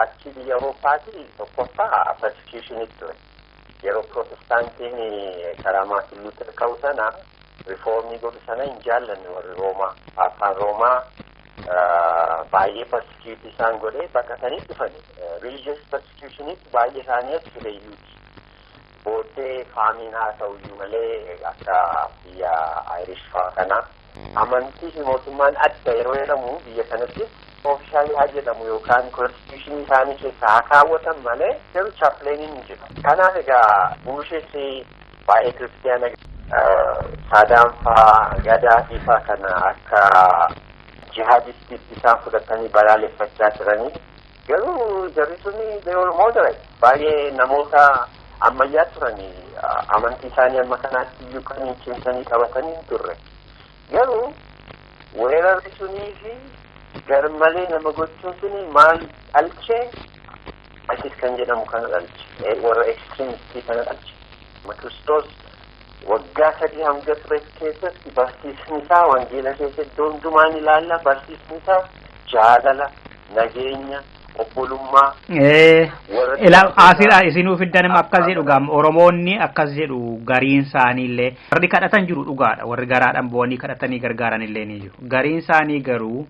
achi biyya Awurooppaatii tokkoffaa persecutionit ture. Yeroo Protestaantiin karaa Maartin Luuter ka'u sana, reform godhu sana hin jaallanne warri Roomaa. Afaan Roomaa baay'ee persecute isaan godhee baqatanii dhufani. Religious persecutionit baay'ee isaanii as ture iyyuuti. Booddee famine haa ta'uyyuu malee akka biyya Irish fa'aa kana Amantii fi mootummaan adda yeroo jedhamu biyya kanatti oofishaalii haa jedhamu yookaan konstituushinii isaanii keessa haa kaawwatan malee garuu chaapleeniin hin jiru. Kanaaf egaa Buushis baay'ee kiristiyaana Saadaan faa Gadaafii faa kana akka jihaadistiitti isaan fudhatanii balaaleffachaa turanii garuu jarri suni they were moderate baay'ee namoota ammayyaa turanii amantii isaanii amma kanaatti iyyuu kan hin cimsanii qabatanii hin turre. Garuu weerarri sunii fi garmalee nama gochuun suni maal dhalchee ISIS kan jedhamu kana dhalche warra ekstreemistii kana dhalche. Kiristoos waggaa 3 hanga ture keessatti barsiisni isaa wangeela keessa iddoo hundumaan ilaalla barsiisni isaa jaalala nageenya obbolummaa. Asirraa isinuu fiddan immoo akkas jedhu gaam Oromoonni akkas jedhu gariin isaanii illee warri kadhatan jiru dhugaadha warri garaadhaan bu'anii kadhatanii gargaaran illee ni jiru gariin isaanii garuu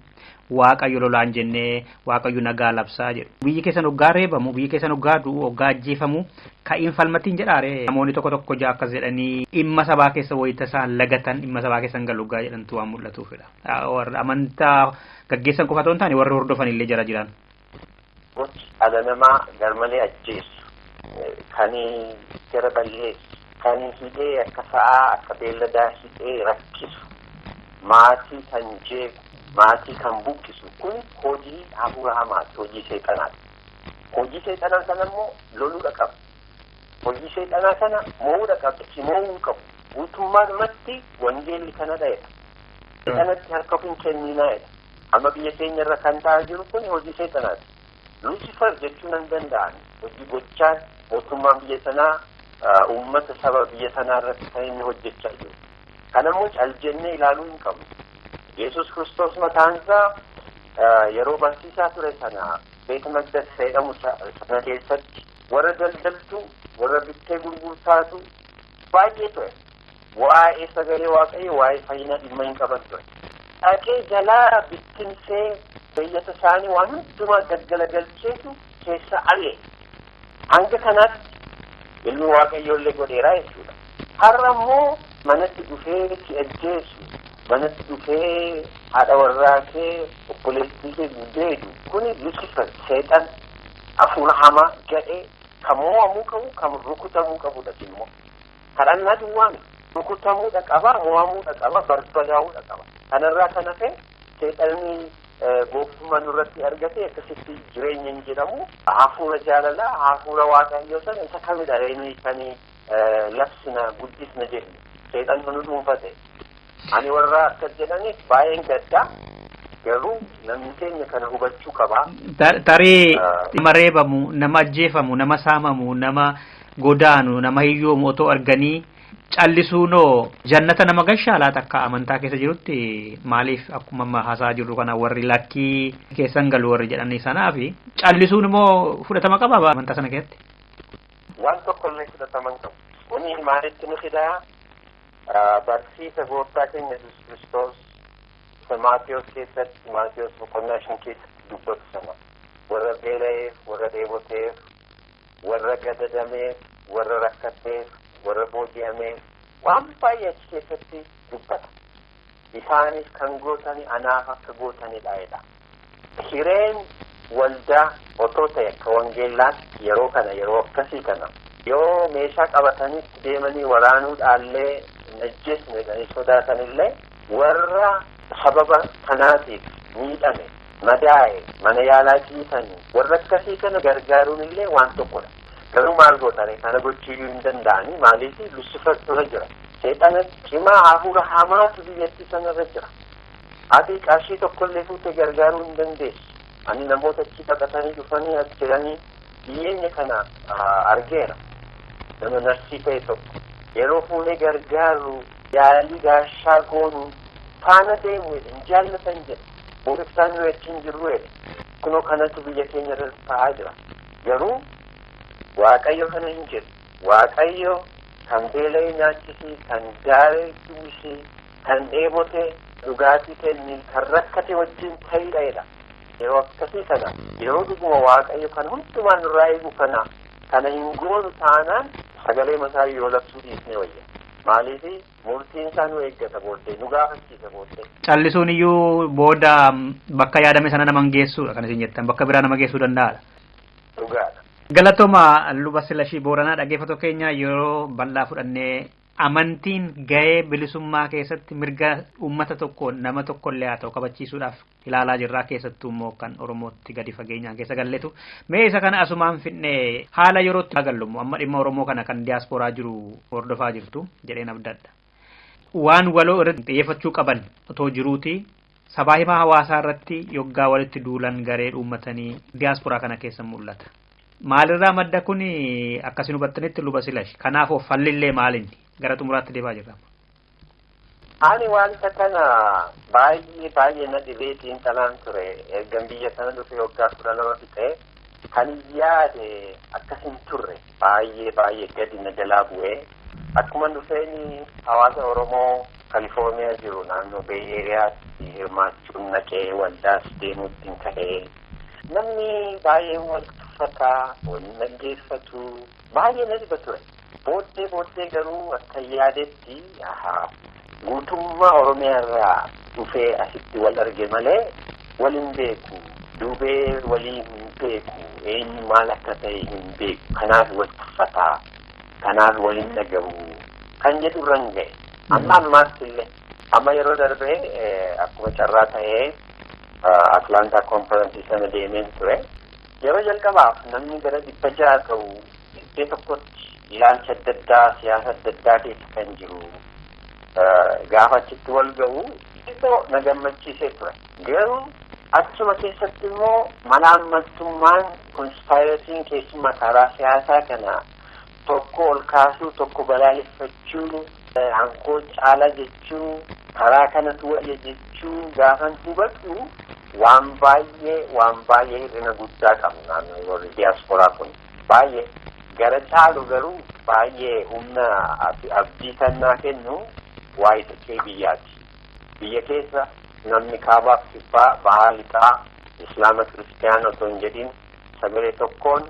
Waaqayyo lolaan jennee Waaqayyo nagaa labsaa jedhu biyyi keessan hoggaa reebamu biyyi keessan hoggaa du'u hoggaa ajjeefamu ka'iin falmatiin jedhaare namoonni tokko tokko jaa akkas jedhanii dhimma sabaa keessa wayita isaan lagatan dhimma sabaa keessan galu hoggaa jedhantu waan mul'atuufidha warra amantaa gaggeessan qofa otoo hin taane warri hordofan illee jara jiran. Gochi dhala namaa garmalee ajjeesu kan gara balleessu kan hidhee akka sa'aa akka beelladaa hidhee rakkisu maatii kan jeequ maatii kan buqqisu kun hojii hafuura hamaati hojii seexanaati. Hojii seexanaa sana immoo loluudha qaba. Hojii seexanaa sana mo'uudha qaba. Itti mo'uu qabu. Guutummaadhumatti wangeelli kana dha'edha. Seexanatti harka of hin kenninaa jedha. Amma biyya keenya irra kan ta'aa jiru kun hojii seexanaati. Lucifer jechuun hin danda'an hojii gochaan mootummaan biyya sanaa uummata saba biyya sanaa irratti kan inni hojjechaa jiru. Kanammoo cal jennee ilaaluu hin qabnu. Yesus Kiristoos mataan isaa yeroo barsiisaa ture sana beeta maqdas jedhamu sana keessatti warra daldaltu warra bittee gurgurtaatu baay'ee ture. Waa'ee sagalee Waaqayyo waa'ee fayyinaa dhimma hin qaban ture. Dhaqee jalaa bittinsee beeyyata isaanii waan hundumaa gaggalagalcheetu keessa ari'e. Hanga kanaatti ilmi Waaqayyoo illee godheeraa jechuudha. Har'a immoo manatti dhufee si ajjeesu manatti dhufee haadha warraa kee obboleettii kee gudeedu kuni Lucifer seexan hafuura hamaa gadhee kan mo'amuu qabu kan rukutamuu qabudha immoo. Kadhannaa duwwaa miti. Rukutamuudha qaba, mo'amuudha qaba, barbadaa'uudha qaba. Kanarraa kan hafe seexanni gooftummaa nurratti argate akkasitti jireenya hin jedhamu. Hafuura jaalalaa, hafuura waaqayyoo sana isa kamidha nuyi kan labsina guddisna jennu. Seexanni nu dhuunfate. Ani warra akkas jedhaniif baay'een gaddaa garuu namni keenya kana hubachuu qaba. Tarii nama reebamu, nama ajjeefamu, nama saamamu, nama godaanu, nama hiyyoomu otoo arganii callisuunoo jannata nama gashaa laata akka amantaa keessa jirutti maaliif akkuma amma haasaa jirru kana warri lakkii keessan galu warri jedhanii sanaaf callisuun immoo fudhatama qaba amantaa sana keessatti. Waan tokkollee fudhatama hin qabu. Kuni maalitti nu fidaa? Barsiisa gooftaa keenya Yesuus Kiristoos Maatiyos keessatti Maatiyos boqonnaa 5 keessatti dubbatu sana warra beela'eef, warra dheeboteef, warra gadadameef, warra rakkateef, warra booji'ameef waan baay'ee achi keessatti dubbata. Isaanis kan gootani anaaf akka gootanidha jedha. Hireen waldaa otoo ta'e akka wangeellaatti yeroo kana yeroo akkasii kana yoo meeshaa qabatanitti deemanii waraanuudhaallee hin ajjeesne jedhanii sodaatanillee warra sababa kanaatiif miidhame madaa'e mana yaalaa ciisanii warra akkasii kana gargaaruun illee waan tokkodha. Garuu maal gootane kana gochuuyyuu hin danda'anii maaliif Lucifer dura jira. Seexana cimaa hafuura hamaatu biyyattii sanarra jira. Ati qarshii tokkollee fuutee gargaaruu hin dandeessu. Ani namoota achi baqatanii dhufanii as jiranii biyyeenya kana argeera. Nama narsii ta'e tokko yeroo fuunee gargaaru yaalii gaashaa goonu faana deemu hin jaallatan jedhe. Booriftaan nu achi jirru jedhe. Kunoo kanatu biyya keenya irra ta'aa jira. Garuu Waaqayyo kana hin jedhu. Waaqayyo kan beela'e nyaachisii, kan daaree uwwisii, kan dheebote dhugaatii kenni, kan rakkate wajjin ta'idha jedha. Yeroo akkasii kana yeroo dhuguma Waaqayyo kan hundumaa nurraa eegu kana kana hin goonu taanaan sagalee mataa yoo labsuu dhiisne wayya. Maaliif murtiin isaa nu eeggata booddee, nu gaafachiisa booddee. Callisuun iyyuu booda bakka yaadame sana nama hin geessuudha kan isin jettan, bakka biraa nama geessuu danda'aadha. Dhugaadha. Galatooma Luba Silashii Booranaa. Dhaggeeffatoo keenya, yeroo bal'aa fudhannee amantiin ga'ee bilisummaa keessatti mirga uummata tokko, nama tokkollee haa ta'u, kabachiisuudhaaf ilaalaa jirraa, keessattuu immoo kan Oromootti gadi fageenyaan keessa galleetu. Mee isa kana asumaan fidnee haala yerootti agallumu amma dhimma Oromoo kana kan diyaasporaa jiru hordofaa jirtu jedheen abdadha. Waan waloo irratti xiyyeeffachuu qaban otoo jiruuti sabaa himaa hawaasaa irratti yoggaa walitti duulan garee uummatanii diyaasporaa kana keessa mul'ata. Maalirraa madda kun akkasin hubattanitti, Luba Silash? Kanaaf of fallillee maalinni? Gara xumuraatti deemaa jirra. Ani wanta kana baay'ee baay'ee na dhibee xiinxalaan ture. Ergan biyya sana dhufe waggaa 12 fixee kan yaade akkas hin turre, baay'ee baay'ee gadi na jalaa bu'ee. Akkuma dhufeen hawaasa Oromoo Kalifoorniyaa jiru naannoo Bay Areaatti hirmaachuun naqee waldaas deemuutti hin ka'ee. Namni baay'ee wal tuffataa, wal dhaggeeffatu, baay'ee na dhiba ture. Booddee booddee garuu akka yaadetti guutummaa Oromiyaa irraa dhufee asitti wal arge malee wal hin beeku. Duubee walii hin beeku. Eenyu maal akka ta'e hin beeku. Kanaaf wal tuffataa. Kanaaf wal hin dhagahu. Kan jedhu irra hin ga'e. Amma ammaatti illee. Amma yeroo darbee akkuma carraa ta'ee Atlantaa konferensii sana deemeen ture. Yeroo jalqabaaf namni gara 600 ta'u iddoo tokkotti, ilaalcha adda addaa, siyaasa adda addaa keessa kan jiru gaafa achitti wal ga'u xiqqoo na gammachiisee ture. Garuu achuma keessatti immoo mala ammaltummaan, conspiracyn, keessumaa karaa siyaasaa kana tokko ol kaasuu, tokko balaaleffachuu, hankoo caala jechuu, karaa kanatu wayya jechuu gaafan hubadhu waan baay'ee, waan baay'ee hir'ina guddaa qabna warri diyaasporaa kun baay'ee. Gara caalu garuu baay'ee humna abdii kan naa kennu waa'ee sochii biyyaati. Biyya keessa namni kaabaaf kibbaa, bahaa lixaa, islaama kiristiyaana otoo hin jedhin sagalee tokkoon,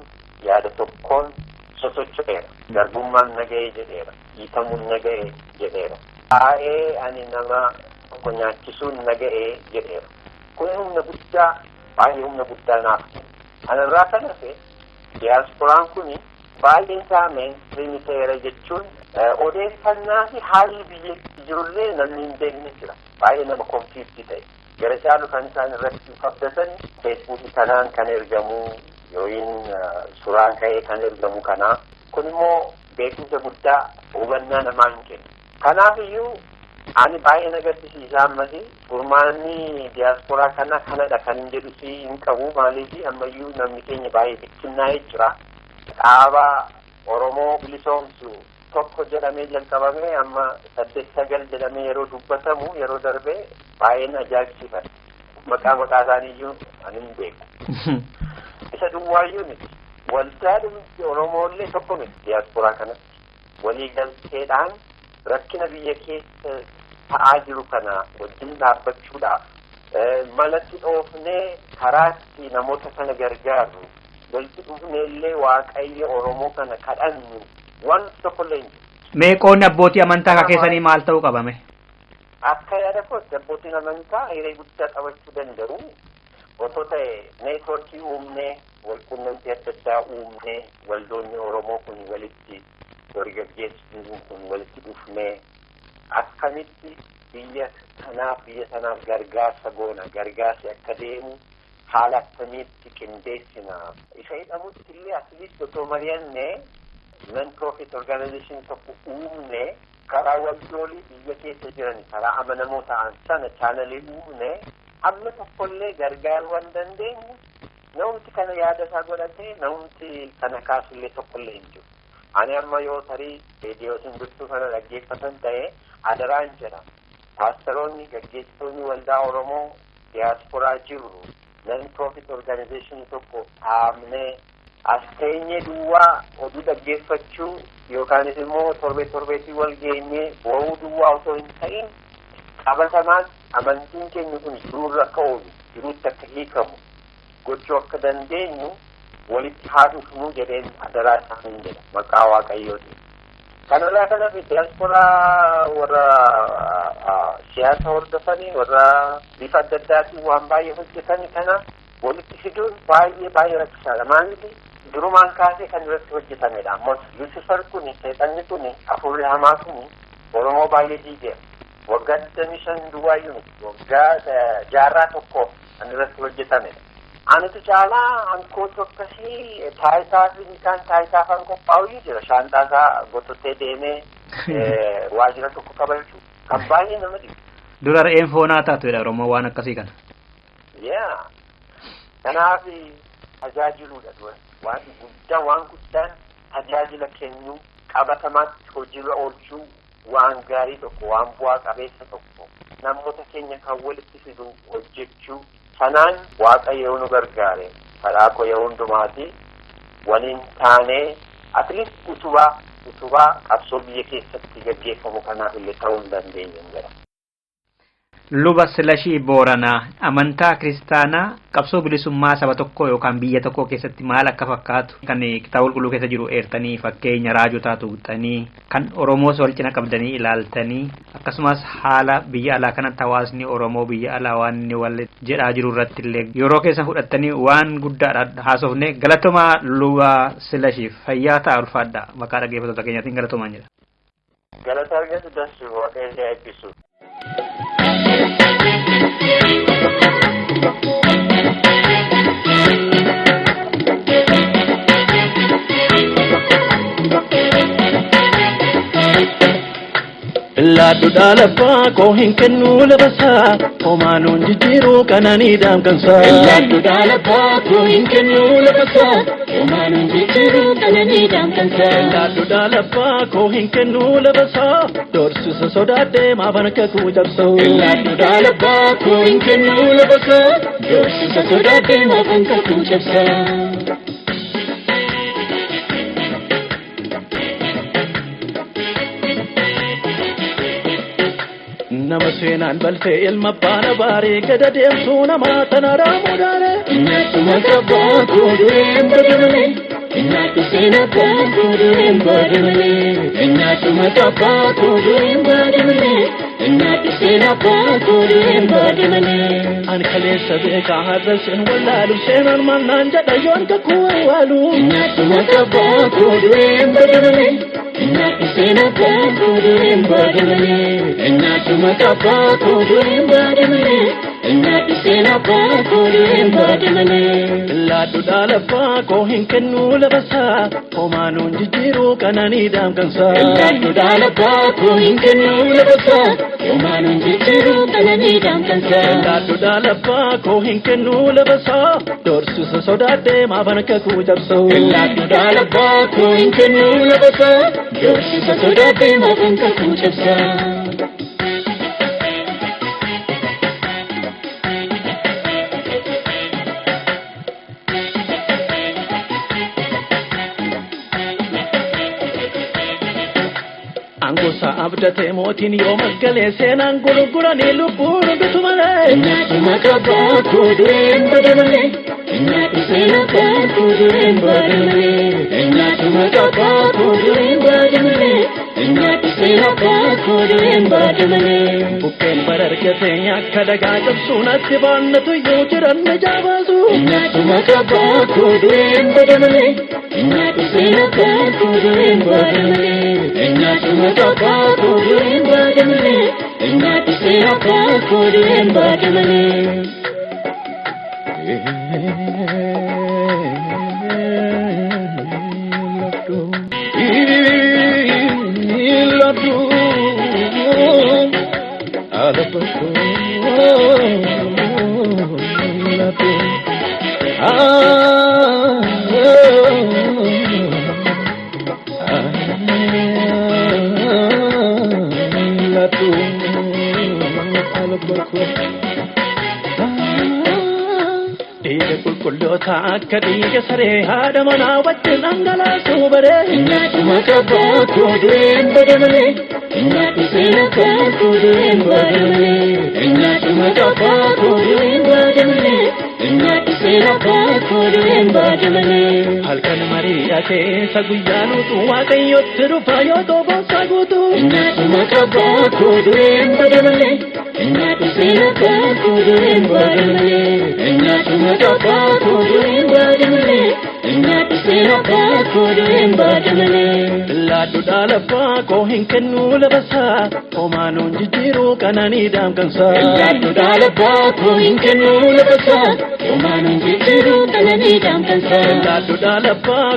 yaada tokkoon sosocho'eera. Garbummaan naga'ee jedheera. Dhiitamuun naga'ee jedheera. Taa'ee ani nama tokko nyaachisuun naga'ee jedheera. Kun humna guddaa, baay'ee humna guddaa naaf kenna. Kanarraa kan hafe diyaasporaan kun baay'een isaa mainstream ta'eera jechuun odeeffannaa fi haalli biyyatti jirullee namni hin beekne jira. Baay'ee nama confused ta'e. Gara caalu kan isaan irratti abdatan Feesbuukii kanaan kan ergamu yookiin suuraan ka'ee kan ergamu kanaa. Kun immoo beekumsa guddaa, hubannaa namaa hin kennu. Kanaaf iyyuu ani baay'ee na gaddisiisa. Ammas furmaanni diyaasporaa kana kanadha kan hin jedhu si hin qabu. Maaliif ammayyuu namni keenya baay'ee bittinnaa'ee jira. Dhaaba Oromoo bilisoomsu tokko jedhamee jalqabamee amma saddeet sagal jedhamee yeroo dubbatamu yeroo darbee baay'een ajaa'ibsiifadha. Maqaa maqaa isaaniiyyuu ani hin beeku. Isa duwwaayyuu miti. Waldaa dhumti Oromoollee tokko miti diyaasporaa kanatti. Walii galteedhaan rakkina biyya keessa ta'aa jiru kana wajjin dhaabbachuudhaaf malatti dhoofnee karaatti namoota kana gargaaru, walitti dhufnee illee Waaqayyo Oromoo kana kadhannu wanti tokkollee hin jiru. Mee qoonni abbootii amantaa akka keessanii maal ta'uu qabame? Akka yaada kootti abbootiin amantaa hiree guddaa qabachuu danda'u. Otoo ta'e networkii uumnee, walqunnamtii adda addaa uumnee, waldoonni Oromoo kun walitti, warri gaggeessituun kun walitti dhufnee akkamitti biyya kanaaf, biyya sanaaf gargaarsa goona, gargaarsi akka deemu haala akkamiitti qindeessina isa jedhamutti illee asilitti otoo mari'annee, non profit organization tokko uumne, karaa waldoolii biyya keessa jiran, karaa amanamoo ta'an sana channelii uumne, hamma tokkollee gargaaruu waan dandeenyu. Namumti kana yaada isaa godhatee, namumti kana kaasullee tokkollee hin jiru. Ani amma yoo tarii reediyoo Simbirtuu kana dhaggeeffatan ta'e adaraan jedha. Paasteroonni, gaggeessitoonni waldaa Oromoo diyaasporaa jiru, non profit organization tokko dhaabnee as teenyee duwwaa oduu dhaggeeffachuu yookaanis immoo torbee torbeetii wal geenyee bo'uu duwwaa osoo hin ta'in, qabatamaan amantiin keenya kun jiruurra akka oolu, jiruutti akka hiikamu gochuu akka dandeenyu walitti haa dhufnuu jedheen adaraa isaaniin jedha maqaa Waaqayyootiin. Kanarraa kanaaf diyaasporaa warra siyaasa hordofanii warra bifa adda addaatiin waan baay'ee hojjetan kana walitti fiduun baay'ee baay'ee rakkisaadha. Maaliif durumaan kaasee kan irratti hojjetamedha. Ammas Lucifer kun seexanni kun hafuurri hamaa kun Oromoo baay'ee diigeera. Waggaa 25 duwwaayyuu miti. Waggaa jaarraa tokko kan irratti hojjetamedha. Anatu caalaa hankoota akkasii taayitaa fi kaan taayitaa afaan qophaa'u jira. Shaantaa isaa gottotee deemee waajjira tokko qabachuu kan baay'ee nama dhibu. Dura re'een foonaa taatudha Oromoo waan akkasii kana. Yaa kanaaf tajaajiluudha dura waan guddaa waan guddaan tajaajila kennuu qabatamaatti hojiirra oolchuu waan gaarii tokko waan bu'aa qabeessa tokko namoota keenya kan walitti fidu hojjechuu sanaan Waaqayyo nu gargaare kadhaa koo yeroo hundumaati waliin taanee atleast utubaa qabsoo biyya keessatti gaggeeffamu kanaaf illee ta'uu hin dandeenye jedha. Luba Silashii Booranaa amantaa kiristaanaa qabsoo bilisummaa saba tokkoo yookaan biyya tokkoo keessatti maal akka fakkaatu kan kitaaba qulqulluu keessa jiru eertanii fakkeenya raajotaa tuqxanii kan Oromoos wal cina qabdanii ilaaltanii akkasumas haala biyya alaa kanatti hawaasni Oromoo biyya alaa waan inni wal jedhaa jiru irratti illee yeroo keessan fudhattanii waan guddaadha haasofne galatomaa Luba Silashii fayyaa ta'a ulfaadha maqaa dhaggeeffattoota keenyaatiin galatomaan jedha. Galata argatu dansu waaqayyo eebbisu. Laadduudhaa laffaa koo hin kennuu lafasaa homaanuun jijjiiruu qananii daamkansaa. Laadduudhaa laffaa koo hin kennuu lafasaa homaanuun jijjiiruu qananii daamkansaa. Laadduudhaa laffaa koo hin kennuu lafasaa doorsisa sodaadhee maafan akka kuu cabsuu. Laadduudhaa laffaa koo hin kennuu lafasaa doorsisa sodaadhee maafan akka kuu cabsaa. Nama seenaan balfee ilma baana baaree gada deemtuu namaa tana raamuu daare. Nyaatuma qabbaa kuudureen badamale. Nyaatu seenaa kan kuudureen badamale. Nyaatuma qabbaa kuudureen badamale. Nyaatu seenaa kan kuudureen badamale. An kaleessa beekaa har'a seen wallaalu seenaan mannaan jedha yoon kakuu awwaalu. Nyaatuma qabbaa kuudureen badamale. Nyaatu seenaa kan kuudureen badamale. Nyaatuma qabbaa kuudureen badamale. Nyaatu seenaa kan kuudureen badamale. Laadduudhaa laffaa koo hin kennuu lafasaa homaanuun jijjiiruu qananii daamkansaa. Laadduudhaa laffaa koo hin kennuu lafasaa homaanuun jijjiiruu qananii daamkansaa. Laadduudhaa laffaa koo hin kennuu lafasaa doorsisa sodaadhee maafan akka kuu cabsuu. Laadduudhaa laffaa koo hin kennuu lafasaa doorsisa sodaadhee maafan akka kuu cabsaa. Angosa abdatee mootiin yoo maggalee seenaan gurguranii lubbuun bitu malee. Nyaatuma qabbaa kuudureen badamale. Nyaatu seenaa kan kuudureen badamale. Nyaatuma qabbaa kuudureen badamale. Nyaatu seenaa kan kuudureen badamale. Bukkeen barargatee akka dhagaa cabsuu natti baannatu iyyuu jiran ni jaabasu. Nyaatuma qabbaa kuudureen badamale. Nyaatu seenaa kan kuudureen badamale. Nyaatuma qabbaa kuudureen badamale. Nyaatu seenaa kan kuudureen badamale. Dhiiga qulqulloota akka dhiiga saree haadha manaa wajjin dhangalaasuu baree. Nyaatuma qabbaa kuudureen badamale. Nyaatu seenaa kan kuudureen badamale. Nyaatuma qabbaa kuudureen badamale. Nyaadhu seera baakuu dureen baada malee. Halkan mari'a keessa guyyaan utuu waaqayyotti dhufa yoo tobosa guutuu. Nyaadhu maqaa baakuu dureen baada malee. Nyaadhu seera baakuu dureen baada malee. Nyaadhu maqaa baakuu dureen baada malee. Nyaadhu seera baakuu dureen baada malee. Laaddu dhaala koo hin kennu lafasaa homaanuun jijjiiruu qananii daamkansaa. Laaddu dhaala baakuu hin kennu lafasaa homaanuun jijjiiruu qananii daamkansaa. Laaddu dhaala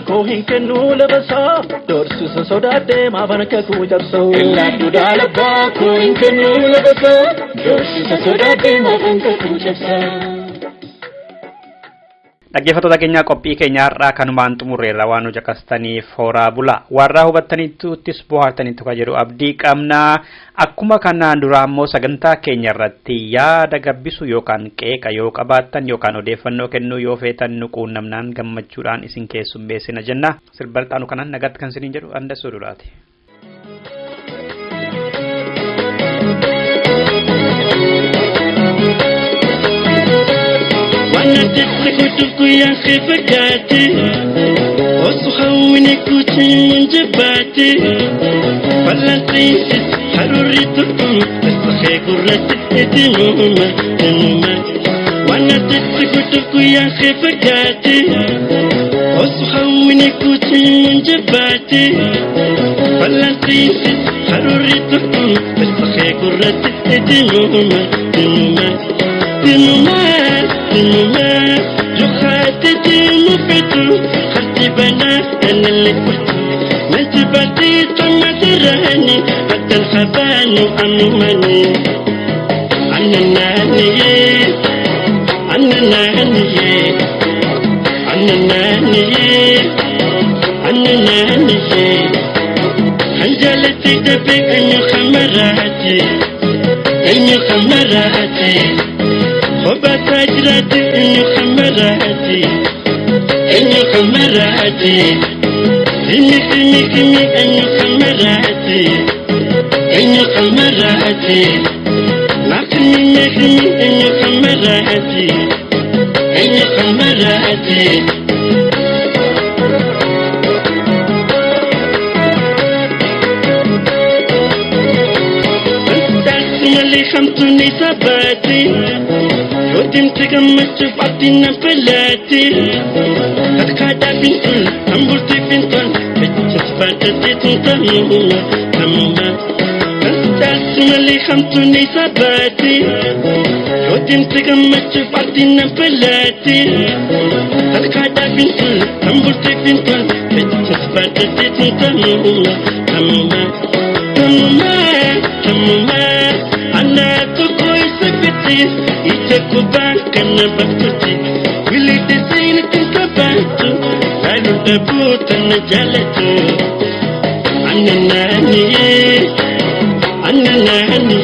koo hin kennu lafasaa doorsisa sodaadhee maafan akka kuu cabsau. Laaddu dhaala baakuu hin kennu lafasaa doorsisa sodaadhee maafan akka kuu cabsaa. Dhaggeeffattoota keenya qophii keenya har'aa kanumaan xumurreerra waan nu caqastaniif horaa bula. Warraa hubattaniittis bohaartaniittu kan jedhu abdii qabna. Akkuma kanaan dura ammoo sagantaa keenya irratti yaada gabbisu yookaan qeeqa yoo qabaattan yookaan odeeffannoo kennuu yoo feetan nu quunnamnaan gammachuudhaan isin keessummeessina jenna. Sirba xaanu kanaan nagaatti kan isiniin jedhu Andassuu Dulaati. وانا تتكتب يا اخي فكاتي وصحوني كوتي من جباتي فلا تيسس حروري تكون بس خي قرة تنوما تنوما وانا تتكتب يا اخي فكاتي وصحوني كوتي من جباتي فلا تيسس حروري تكون بس خي قرة تنوما تنوما تنوما تنوما جخاتي مفتو خرتي بنا أنا اللي قلت ما تباتي تما تراني حتى الخبان أممني عنا ناني عنا ناني عنا ناني عنا ناني خنجلتي دبي أني خمراتي أني خمراتي خبا تاجراتي إني خمراتي إني خمراتي إني خمي خمي إني خمراتي إني خمراتي ما خمي ما خمي إني خمراتي إني خمراتي اللي خمتوني ثباتي ودمت قمت بعدين بلاتي هتقعد بنتل أمبرتي بنتل بتتفاتتي تنتموما تموما تنتعسم اللي خمتوني ثباتي ودمت قمت بعدين بلاتي هتقعد بنتل أمبرتي بنتل بتتفاتتي تنتموما تموما تموما تموما أنا تقوي سبتي يتكوبان كان بكتي ولي تسين تنتبهتو قالوا دبوت نجالتو أنا ناني أنا ناني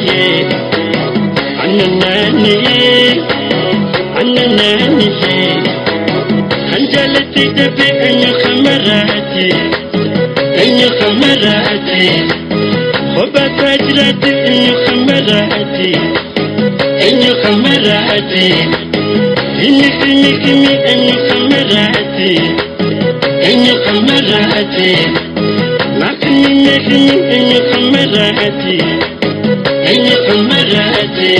أنا ناني أنا ناني خنجلتي دبي أني خمراتي أني خمراتي خبا تاجراتي إني خمراتي إني خمراتي إني خمي خمي إني خمراتي إني خمراتي ما خمي ما خمي إني خمراتي إني خمراتي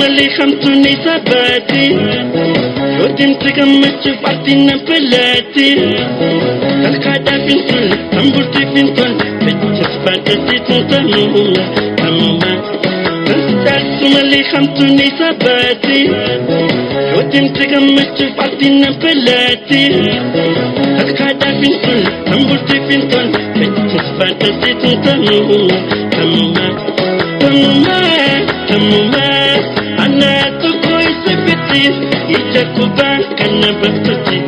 اللي خمتوني ثباتي ودمت قمت بعدين بلاتي القعدة بنتل أمبرتي بنتل بتتفاتتي تنتموما تموما تنتعسم اللي خمتوني ثباتي ودمت قمت بعدين بلاتي القعدة بنتل أمبرتي بنتل بتتفاتتي تنتموما تموما تموما تموما أنا تقوي سبتي يتكوبان كان بكتي